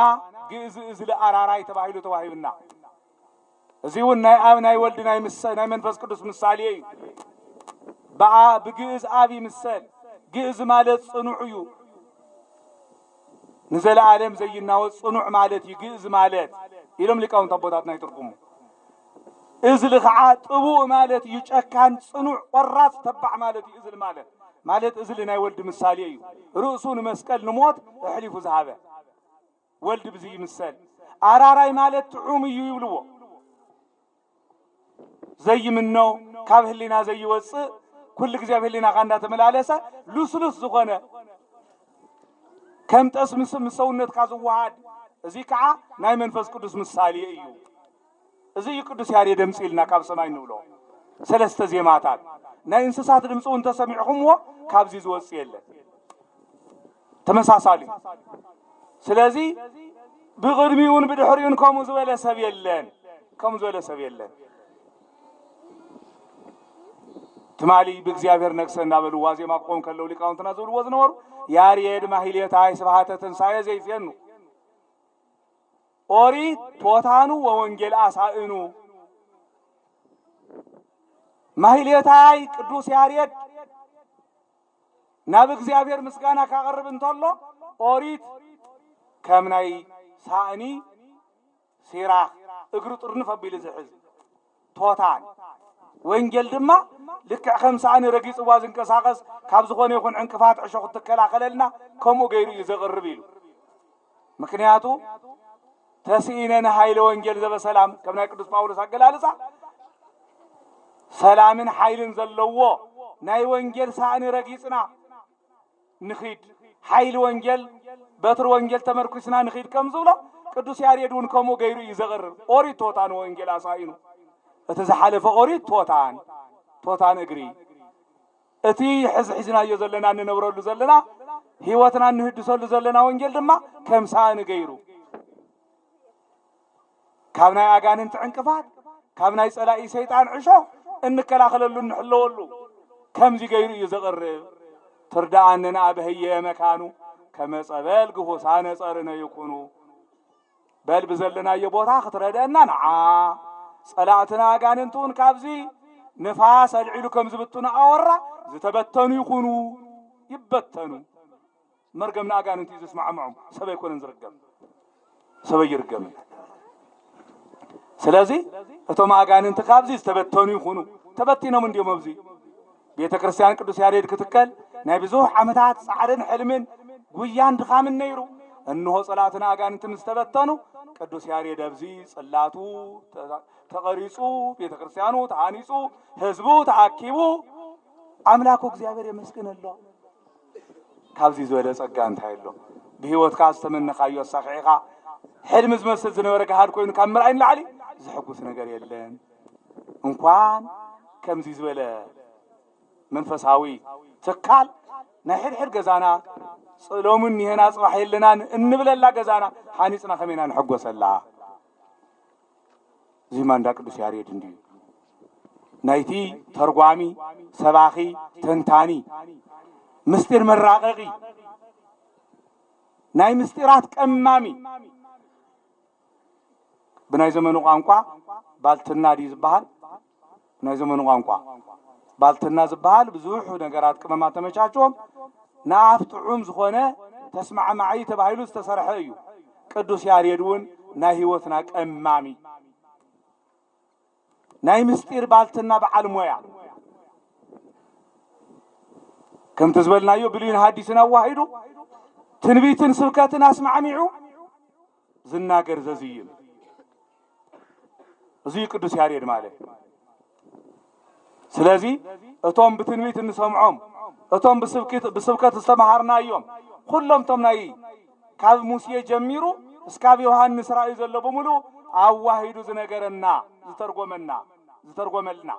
ግእዝ እዝሊ ኣራራይ ተባሂሉ ተዋሂብና። እዚ እውን ናይ ኣብ ናይ ወልድ ናይ ምሰ ናይ መንፈስ ቅዱስ ምሳሌ እዩ። ብኣ ብግእዝ ኣብ ይምሰል። ግእዝ ማለት ጽኑዕ እዩ። ንዘለኣለም ዘይናወጽ ጽኑዕ ማለት እዩ ግእዝ ማለት ኢሎም ሊቃውንት ኣቦታት ናይ ትርጉሙ። እዝሊ ኸዓ ጥቡእ ማለት እዩ። ጨካን፣ ጽኑዕ፣ ቆራጽ፣ ተባዕ ማለት እዩ። እዝሊ ማለት ማለት እዝሊ ናይ ወልድ ምሳሌ እዩ። ርእሱ ንመስቀል ንሞት ኣሕሊፉ ዝሃበ ወልድ ብዚ ይምሰል። ኣራራይ ማለት ጥዑም እዩ ይብልዎ። ዘይምኖ፣ ካብ ህሊና ዘይወጽእ፣ ኩሉ ግዜ ኣብ ህሊናኻ እንዳተመላለሰ ልስሉስ ዝኾነ ከም ጠስሚ ምስ ሰውነትካ ዝወሃድ፣ እዚ ከዓ ናይ መንፈስ ቅዱስ ምሳሌ እዩ። እዚ እዩ ቅዱስ ያሬድ ኣምጽእልና ካብ ሰማይ ንብሎ። ሰለስተ ዜማታት ናይ እንስሳት ድምፂ እውን ተሰሚዕኹምዎ ካብዚ ዝወፅእ የለን። ተመሳሳሊ። ስለዚ ብቕድሚኡን ብድሕሪኡን ከምኡ ዝበለ ሰብ የለን። ከምኡ ዝበለ ሰብ የለን። ትማሊ ብእግዚኣብሔር ነግሰ እንዳበሉ ዋዜማ ክኾኑ ከለዉ ሊቃውንትና ዝብልዎ ዝነበሩ ያሬድ ማህሌታይ ስብሃተ ትንሳኤ ዘይስየኑ ኦሪት ቶታኑ ወወንጌል ኣሳእኑ። ማህሌታይ ቅዱስ ያሬድ ናብ እግዚኣብሔር ምስጋና ካቐርብ እንተሎ ኦሪት ከም ናይ ሳእኒ ሲራኽ እግሩ ጥርንፍ ኣቢሉ ዝሕዝ ቶታን፣ ወንጌል ድማ ልክዕ ከም ሳእኒ ረጊጽዋ ዝንቀሳቐስ ካብ ዝኾነ ይኹን ዕንቅፋት ዕሾኽ እትከላኸለልና ከምኡ ገይሩ እዩ ዘቕርብ ኢሉ። ምክንያቱ ተስኢነ ንሃይለ ወንጌል ዘበሰላም ከም ናይ ቅዱስ ጳውሎስ ኣገላልጻ ሰላምን ሓይልን ዘለዎ ናይ ወንጌል ሳእኒ ረጊጽና ንኺድ፣ ሓይሊ ወንጌል በትሪ ወንጌል ተመርኩስና ንኺድ ከም ዝብሎ ቅዱስ ያሬድ እውን ከምኡ ገይሩ እዩ ዘቕርብ። ኦሪት ቶታን ወንጌል ኣሳኢኑ። እቲ ዝሓለፈ ኦሪት ቶታን ቶታን እግሪ እቲ ሕዚ ሒዝናዮ ዘለና እንነብረሉ ዘለና ህይወትና እንህድሰሉ ዘለና ወንጌል ድማ ከም ሳእኒ ገይሩ ካብ ናይ ኣጋንንቲ ዕንቅፋት ካብ ናይ ጸላኢ ሰይጣን ዕሾ እንከላኸለሉ እንሕለወሉ ከምዚ ገይሩ እዩ ዘቕርብ። ትርዳኣንን ኣበህየ መካኑ ከመ ጸበል ግሁሳነ ጸርነ ይኩኑ። በል ብዘለናዮ ቦታ ክትረድአና ንዓ። ጸላእትና ኣጋንንት እውን ካብዚ ንፋስ ኣልዒሉ ከም ዝብትኑ ኣወራ ዝተበተኑ ይኹኑ፣ ይበተኑ። መርገም ንኣጋንንት እዩ ዝስማዕምዖም፣ ሰብ ኣይኮነን ዝርገም፣ ሰብ ኣይርገምን። ስለዚ እቶም ኣጋንንቲ ካብዚ ዝተበተኑ ይኹኑ። ተበቲኖም እንዲዮም ኣብዚ ቤተ ክርስቲያን ቅዱስ ያሬድ ክትከል ናይ ብዙሕ ዓመታት ጻዕርን ሕልምን ጉያን ድኻምን ነይሩ። እንሆ ጸላእትና ኣጋንንቲ ምስ ተበተኑ ቅዱስ ያሬድ ኣብዚ ጽላቱ ተ- ተቐሪጹ፣ ቤተ ክርስቲያኑ ተሃኒጹ፣ ህዝቡ ተኣኪቡ ኣምላኩ እግዚኣብሔር የመስግን ኣሎ። ካብዚ ዝበለ ጸጋ እንታይ ኣሎ? ብህይወትካ ዝተመነኻዮ ኣሳኺዕኻ ሕልሚ ዝመስል ዝነበረ ገሃድ ኮይኑ ካብ ምርኣይ ንላዕሊ ዝሕጉስ ነገር የለን። እንኳን ከምዚ ዝበለ መንፈሳዊ ትካል ናይ ሕድሕድ ገዛና ጽ- ሎሚ እኒሄና ጽባሕ የለናን እንብለላ ገዛና ሓኒጽና ከመይና ንሕጎሰላ? እዚ ማንዳ ቅዱስ ያሬድ እንድዩ። ናይቲ ተርጓሚ፣ ሰባኺ፣ ተንታኒ፣ ምስጢር መራቐቒ፣ ናይ ምስጢራት ቀማሚ፣ ብናይ ዘመኑ ቋንቋ ባልትና ድዩ ዝበሃል? ናይ ዘመኑ ቋንቋ ባልትና ዝበሃል ብዙሕ ነገራት ቅመማት ተመቻችዎም ንኣፍ ጥዑም ዝኾነ ተስማዕማዒ ተባሂሉ ዝተሰርሐ እዩ። ቅዱስ ያሬድ እውን ናይ ህይወትና ቀማሚ ናይ ምስጢር ባልትና በዓል ሞያ ከምቲ ዝበልናዮ ብሉይን ሃዲስን ኣዋሂዱ ትንቢትን ስብከትን ኣስማዕሚዑ ዝናገር ዘዝይም እዚ እዩ ቅዱስ ያሬድ ማለት። ስለዚ እቶም ብትንቢት እንሰምዖም እቶም ብስብከት ዝተምሃርናዮም ኩሎም እቶም ናይ ካብ ሙሴ ጀሚሩ እስካብ ዮሃንስ ራእዩ ዘሎ ብምሉእ ኣዋሂዱ ዝነገረና ዝተርጎመና ዝተርጎመልና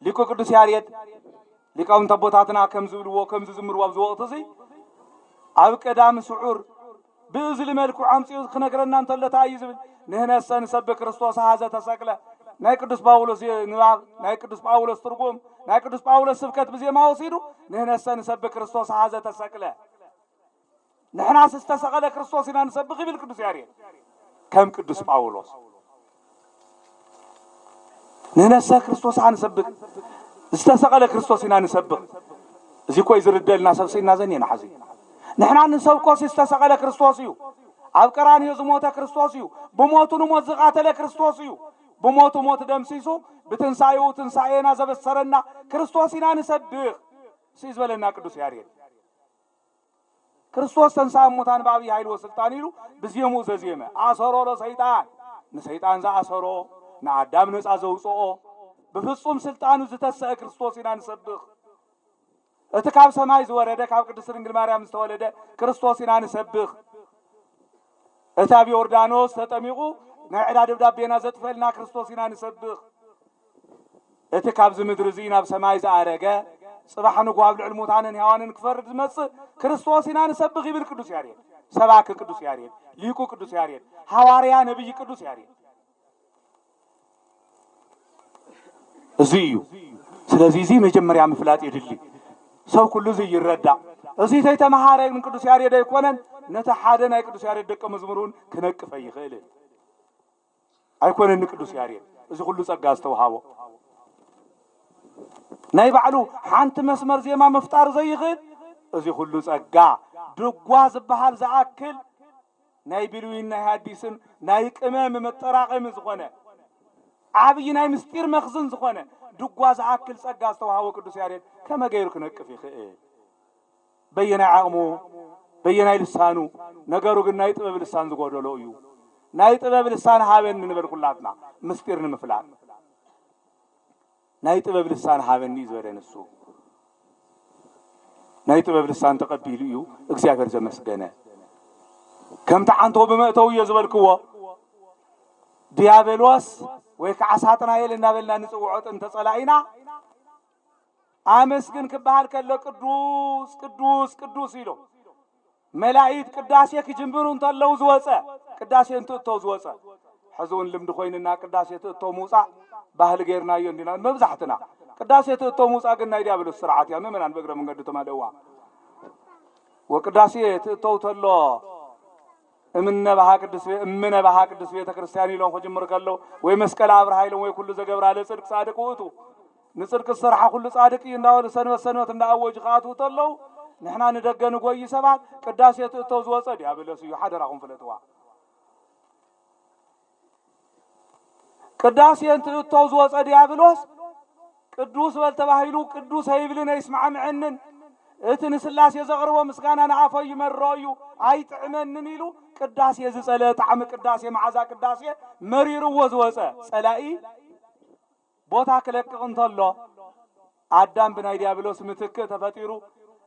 ሊቁ ቅዱስ ያሬድ ሊቃውንት ኣቦታትና ከም ዝብልዎ ከም ዝዝምርዎ ኣብዚ ወቕቲ እዚ ኣብ ቀዳሚ ስዑር ብእዝሊ መልክዑ ኣምጺኡ ክነግረና እንተሎ እንታይ እዩ ዝብል? ንሕነሰ ንሰብክ ክርስቶስ ሀዘ ተሰቅለ። ናይ ቅዱስ ጳውሎስ ንባብ፣ ናይ ቅዱስ ጳውሎስ ትርጉም፣ ናይ ቅዱስ ጳውሎስ ስብከት ብዜማ ወሲዱ ንሕነሰ ንሰብክ ክርስቶስ ሀዘ ተሰቅለ። ንሕናስ ዝተሰቐለ ክርስቶስ ኢና ንሰብኽ ይብል ቅዱስ ያሬድ። ከም ቅዱስ ጳውሎስ ንሕነሰ ክርስቶስ ንሰብኽ፣ ዝተሰቐለ ክርስቶስ ኢና ንሰብኽ። እዚ እኮ እዩ ዝርደልና ሰብ ስኢና ዘኔና ሓዚ። ንሕና ንሰብኮስ ዝተሰቐለ ክርስቶስ እዩ። ኣብ ቀራንዮ ዝሞተ ክርስቶስ እዩ። ብሞቱ ንሞት ዝቓተለ ክርስቶስ እዩ። ብሞቱ ሞት ደምሲሱ ብትንሳኤኡ ትንሳኤና ዘበሰረና ክርስቶስ ኢና ንሰብኽ። ሲ ዝበለና ቅዱስ ያሬድ። ክርስቶስ ተንሳ እሙታን ብዓብዪ ሓይሊ ወስልጣን ኢሉ ብዜምኡ ዘዜመ ኣሰሮ ለሰይጣን፣ ንሰይጣን ዝኣሰሮ፣ ንኣዳም ነፃ ዘውፅኦ፣ ብፍጹም ስልጣኑ ዝተሰአ ክርስቶስ ኢና ንሰብኽ። እቲ ካብ ሰማይ ዝወረደ ካብ ቅድስት ድንግል ማርያም ዝተወለደ ክርስቶስ ኢና ንሰብኽ። እቲ ኣብ ዮርዳኖስ ተጠሚቑ ናይ ዕዳ ደብዳቤና ዘጥፈልና ክርስቶስ ኢና ንሰብኽ። እቲ ካብዚ ምድሪ እዚ ናብ ሰማይ ዝኣረገ፣ ጽባሕ ንግሆ ኣብ ልዕሊ ሙታንን ሕያዋንን ክፈርድ ዝመጽእ ክርስቶስ ኢና ንሰብኽ ይብል ቅዱስ ያሬድ። ሰባኪ ቅዱስ ያሬድ፣ ሊቁ ቅዱስ ያሬድ፣ ሃዋርያ ነቢይ ቅዱስ ያሬድ። እዚ እዩ። ስለዚ እዚ መጀመርያ ምፍላጥ የድሊ። ሰብ ኩሉ እዚ ይረዳእ። እዚ ተይተመሃረ ግን ቅዱስ ያሬድ ኣይኮነን፣ ነቲ ሓደ ናይ ቅዱስ ያሬድ ደቀ መዝሙር እውን ክነቅፍ ኣይኽእልን። ኣይኮነን ንቅዱስ ያሬድ እዚ ኩሉ ጸጋ ዝተውሃቦ። ናይ ባዕሉ ሓንቲ መስመር ዜማ ምፍጣር ዘይኽእል እዚ ኩሉ ጸጋ። ድጓ ዝበሃል ዝኣክል ናይ ብሉይን ናይ ሃዲስን ናይ ቅመም መጠራቐሚ ዝኾነ ዓብዪ ናይ ምስጢር መኽዝን ዝኾነ ድጓ ዝኣክል ጸጋ ዝተውሃቦ ቅዱስ ያሬድ ከመይ ገይሩ ክነቅፍ ይኽእል? በየናይ ዓቕሙ፣ በየናይ ልሳኑ? ነገሩ ግን ናይ ጥበብ ልሳን ዝጎደሎ እዩ። ናይ ጥበብ ልሳን ሃበኒ ንበል ኩላትና፣ ምስጢር ንምፍላጥ። ናይ ጥበብ ልሳን ሃበኒ እዩ ዝበለ ንሱ። ናይ ጥበብ ልሳን ተቐቢሉ እዩ እግዚኣብሔር ዘመስገነ። ከምቲ ዓንቶ ብመእተዊ እዮ ዝበልክዎ፣ ዲያብሎስ ወይ ከዓ ሳጥናኤል እናበልና ንጽውዖ ጥንተ ጸላኢና፣ ኣመስግን ክበሃል ከሎ ቅዱስ፣ ቅዱስ፣ ቅዱስ ኢሉ። መላእክት ቅዳሴ ክጅምሩ እንተለዉ ዝወፀ፣ ቅዳሴ እንትእተው ዝወፀ። ሕዚ እውን ልምዲ ኮይንና ቅዳሴ ትእተው ምውፃእ ባህሊ ገይርናዮ እንዲና መብዛሕትና። ቅዳሴ ትእተው ምውፃእ ግን ናይ ዲያብሎስ ስርዓት እያ። ምእመናን ብእግረ መንገዲ ተማልእዋ። ወቅዳሴ ትእተው ተሎ እምነ ባሃ ቅድስ ቤ-፣ እምነ ባሃ ቅድስ ቤተ ክርስቲያን ኢሎም ክጅምሩ ከለዉ ወይ መስቀል ኣብርሃ ኢሎም ወይ ኩሉ ዘገብራ ለጽድቅ ጻድቅ ውእቱ፣ ንጽድቅ ዝሰርሓ ኩሉ ጻድቅ እዩ እንዳበሉ ሰንበት ሰንበት እንዳኣወጁ ክኣትዉ ተለዉ ንሕና ንደገ ንጎይ ሰባት ቅዳሴ ትእተው ዝወፀ ዲያብሎስ እዩ። ሓደራኹም ፍለጥዋ። ቅዳሴ እንትእተው ዝወፀ ዲያብሎስ ቅዱስ በል ተባሂሉ ቅዱስ ኣይብልን ኣይስማዕምዐንን። እቲ ንስላሴ ዘቕርቦ ምስጋና ንኣፎ ይመርሮ እዩ ኣይጥዕመንን ኢሉ ቅዳሴ ዝፀለ ጣዕሚ ቅዳሴ መዓዛ ቅዳሴ መሪርዎ ዝወፀ ፀላኢ ቦታ ክለቅቕ እንተሎ ኣዳም ብናይ ዲያብሎስ ምትክእ ተፈጢሩ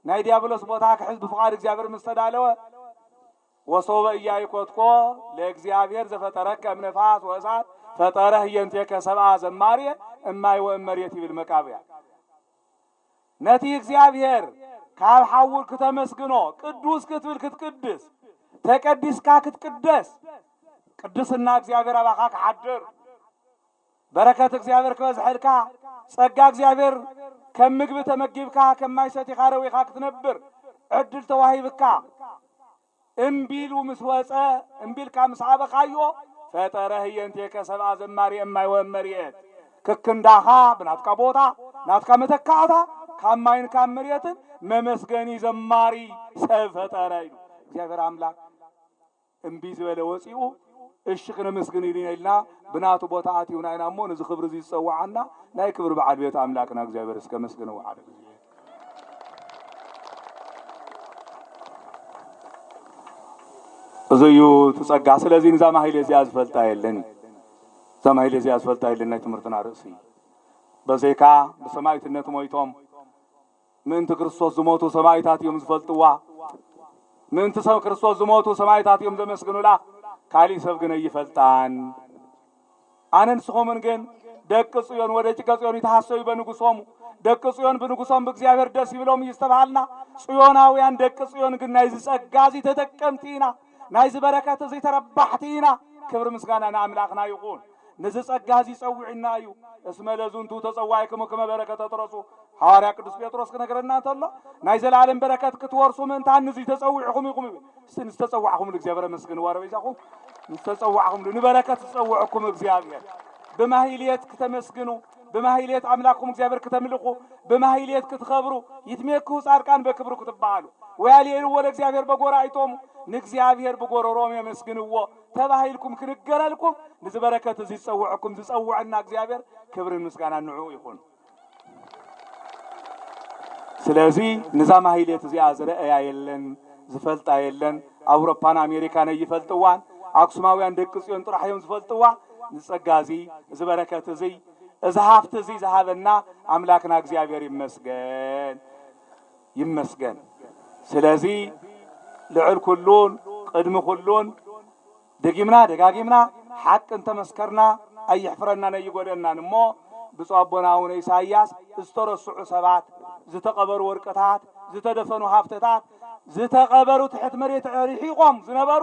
ናይ ዲያብሎስ ቦታ ክሕዝ ብፍቓድ እግዚኣብሔር ምስ ተዳለወ ወሶበ ኢያእኮትኮ ለእግዚኣብሔር ዘፈጠረከ እምነፋስ ወእሳት ፈጠረ ህየንቴከ ሰብኣ ዘማርየ እማይ ወእመሬት ይብል መቃብያ። ነቲ እግዚኣብሔር ካብ ሓዊ ክተመስግኖ ቅዱስ ክትብል ክትቅድስ ተቀዲስካ ክትቅደስ ቅድስና እግዚኣብሔር ኣባኻ ክሓድር በረከት እግዚኣብሔር ክበዝሐልካ ጸጋ እግዚኣብሔር ከም ምግቢ ተመጊብካ ከም ማይ ሰቲኻ ረዊኻ ክትነብር ዕድል ተዋሂብካ እምቢ ኢሉ ምስ ወፀ እምቢ ኢልካ ምስ ኣበኻዮ ፈጠረ ህየንቴከ ሰብኣ ዘማሪ እማይ ወመርየት ክክንዳኻ ብናትካ ቦታ ናትካ መተካእታ ካብ ማይን ካብ መርየትን መመስገኒ ዘማሪ ሰብ ፈጠረ ኢሉ እግዚኣብሔር ኣምላክ እምቢ ዝበለ ወፂኡ እሺ ክነመስግን ኢሉ ኢልና ብናቱ ቦታ ኣትዩና ኢና እሞ ነዚ ክብሪ እዚ ዝፀዋዓና ናይ ክብሪ በዓል ቤት ኣምላክና እግዚኣብሔር እስከ መስግንዎ ሓደ ግዜ እዚ እዩ እቲ ጸጋ። ስለዚ ንዛ ማህሌ እዚኣ ዝፈልጣ የለን እዩ። እዛ ማህሌ እዚኣ ዝፈልጣ የለን ናይ ትምህርትና ርእሲ። በዘይካ ብሰማዕትነት ሞይቶም ምእንቲ ክርስቶስ ዝሞቱ ሰማዕታት እዮም ዝፈልጥዋ። ምእንቲ ሰብ ክርስቶስ ዝሞቱ ሰማዕታት እዮም ዘመስግኑላ። ካሊእ ሰብ ግን ኣይፈልጣን። ኣነ ንስኹምን ግን ደቂ ጽዮን ወደቂቀ ጽዮን ይትሐሰዩ በንጉሶሙ። ደቂ ጽዮን ብንጉሶም ብእግዚኣብሔር ደስ ይብሎም እዩ ዝተባሃልና። ጽዮናውያን ደቂ ጽዮን ግን ናይዚ ጸጋ እዚ ተጠቀምቲ ኢና። ናይዚ በረከት እዚ ተረባሕቲ ኢና። ክብሪ ምስጋና ንኣምላኽና ይኹን። ነዚ ጸጋ እዚ ጸዊዕና እዩ። "እስመ ለዝንቱ ተጸዋዕክሙ ከመ በረከተ ትረሱ" ሃዋርያ ቅዱስ ጴጥሮስ ክነግረና እንተሎ፣ ናይ ዘላለም በረከት ክትወርሱ ምእንታን ንዚ ተጸዊዕኹም ኢኹም ይብል። እስቲ ንዝተጸዋዕኹምሉ እግዚኣብሔር ኣመስግንዎ። ኧረ በይዛኹም ንዝተጸዋዕኹምሉ፣ ንበረከት ዝጸውዐኩም እግዚኣብሔር ብማህሌት ክተመስግኑ፣ ብማህሌት ኣምላኽኩም እግዚኣብሔር ክተምልኹ፣ ብማህሌት ክትኸብሩ፣ "ይትሜክሁ ጻድቃን በክብሩ" ክትበሃሉ፣ "ወያልየልዎ ለእግዚኣብሔር በጎራይቶም" ንእግዚኣብሔር ብጎረሮም የመስግንዎ ተባሂልኩም ክንገረልኩም፣ ንዚ በረከት እዚ ዝጸውዐኩም ዝጸውዐና እግዚኣብሔር ክብርን ምስጋናን ንዕኡ ይኹን። ስለዚ ንዛ ማህሌት እዚኣ ዝረአያ የለን፣ ዝፈልጣ የለን። ኣውሮፓን ኣሜሪካን ኣይፈልጥዋን። ኣክሱማውያን ደቂ ጽዮን ጥራሕ እዮም ዝፈልጥዋ። ንጸጋ እዚ፣ እዚ በረከት እዚ፣ እዚ ሃፍቲ እዚ ዝሃበና ኣምላክና እግዚኣብሔር ይመስገን፣ ይመስገን። ስለዚ ልዕል ኩሉን ቅድሚ ኩሉን ደጊምና ደጋጊምና ሓቂ እንተመስከርና፣ ኣይሕፍረናን ኣይጎደናን። እሞ ብፁዕ ኣቦና ኣቡነ ኢሳይያስ ዝተረስዑ ሰባት፣ ዝተቐበሩ ወርቅታት፣ ዝተደፈኑ ሃፍትታት፣ ዝተቐበሩ ትሕት መሬት ርሒቖም ዝነበሩ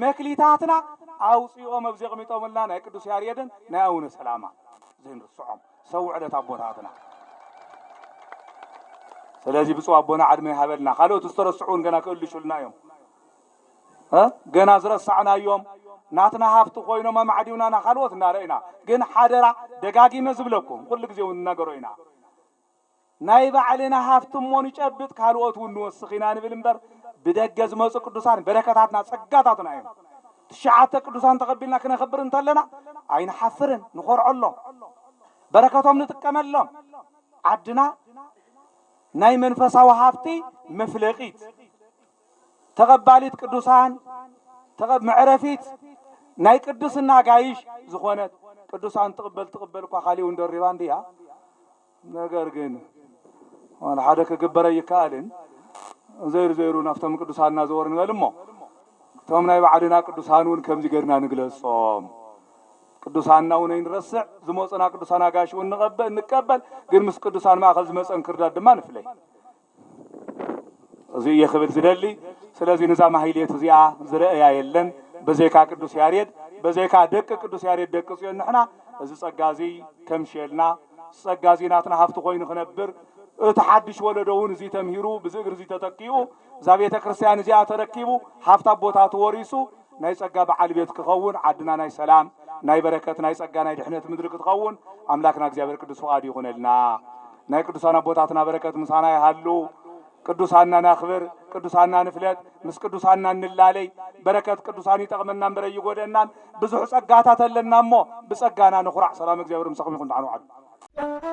መክሊታትና ኣውፂኦም ኣብዚ ኣቕሚጦምልና፣ ናይ ቅዱስ ያሬድን ናይ ኣቡነ ሰላማ ዘይንርስዖም ሰው ዕለት ኣቦታትና። ስለዚ ብፁዕ ኣቦና ዕድመ ይሃበልና። ካልኦት ዝተረስዑ እውን ገና ክእልሹልና እዮም። እ? ገና ዝረሳዕናዮም ናትና ሃፍቲ ኮይኖም ኣማዕዲውናና ካልኦት እናረእና። ግን ሓደራ፣ ደጋጊመ ዝብለኩም፣ ኩሉ ግዜ እውን ንናገሮ ኢና። ናይ ባዕልና ሃፍቲ እሞ ንጨብጥ፣ ካልኦት እውን ንወስኽ ኢና ንብል እምበር፣ ብደገ ዝመፁ ቅዱሳን በረከታትና ጸጋታትና እዮም። ትሽዓተ ቅዱሳን ተቐቢልና ክነኽብር እንተለና ኣይንሓፍርን፣ ንኾርዐሎም፣ በረከቶም ንጥቀመሎም። ዓድና ናይ መንፈሳዊ ሃፍቲ መፍለቂት፣ ተቐባሊት ቅዱሳን፣ ተቐ-፣ መዕረፊት ናይ ቅድስና ጋይሽ ዝኾነት ቅዱሳን ትቕበል ትቕበል እኳ ካሊእ እውን ደሪባ እንድያ። ነገር ግን ዋላ ሓደ ክግበር ኣይከኣልን። ዘይሩ ዘይሩ ናብቶም ቅዱሳን እናዘወር ንበል እሞ፣ እቶም ናይ ባዕልና ቅዱሳን እውን ከምዚ ገርና ንግለጾም። ቅዱሳንና እውን ኣይንረስዕ፣ ዝመፁና ቅዱሳን ኣጋይሽ እውን ንቐበ-፣ ንቀበል፣ ግን ምስ ቅዱሳን ማእኸል ዝመፀ እንክርዳድ ድማ ንፍለይ። እዚ እየ ክብል ዝደሊ። ስለዚ ነዛ ማህሌት እዚኣ ዝረእያ የለን። በዘይካ ቅዱስ ያሬድ፣ በዘይካ ደቂ ቅዱስ ያሬድ ደቂ ጽዮን ንሕና እዚ ጸጋ እዚ ከምሽየልና፣ ጸጋ እዚ ናትና ሃፍቲ ኮይኑ ክነብር፣ እቲ ሓድሽ ወለዶ እውን እዚ ተምሂሩ፣ ብዚ እግሪ እዚ ተተኪኡ፣ እዛ ቤተ ክርስቲያን እዚኣ ተረኪቡ፣ ሃፍቲ ኣቦታቱ ወሪሱ፣ ናይ ጸጋ በዓል ቤት ክኸውን፣ ዓድና ናይ ሰላም፣ ናይ በረከት፣ ናይ ጸጋ፣ ናይ ድሕነት ምድሪ ክትኸውን ኣምላክና እግዚኣብሔር ቅዱስ ፍቓዱ ይኹነልና። ናይ ቅዱሳን ኣቦታትና በረከት ምሳና ይሃሉ። ቅዱሳንና ናኽብር፣ ቅዱሳንና ንፍለጥ፣ ምስ ቅዱሳንና እንላለይ። በረከት ቅዱሳን ይጠቕመና እምበር ኣይጎደናን። ብዙሕ ጸጋታት ኣለና እሞ ብጸጋና ንኹራዕ። ሰላም እግዚኣብሔር ምሳኹም ይኹን። ደሓን ዋዕሉ።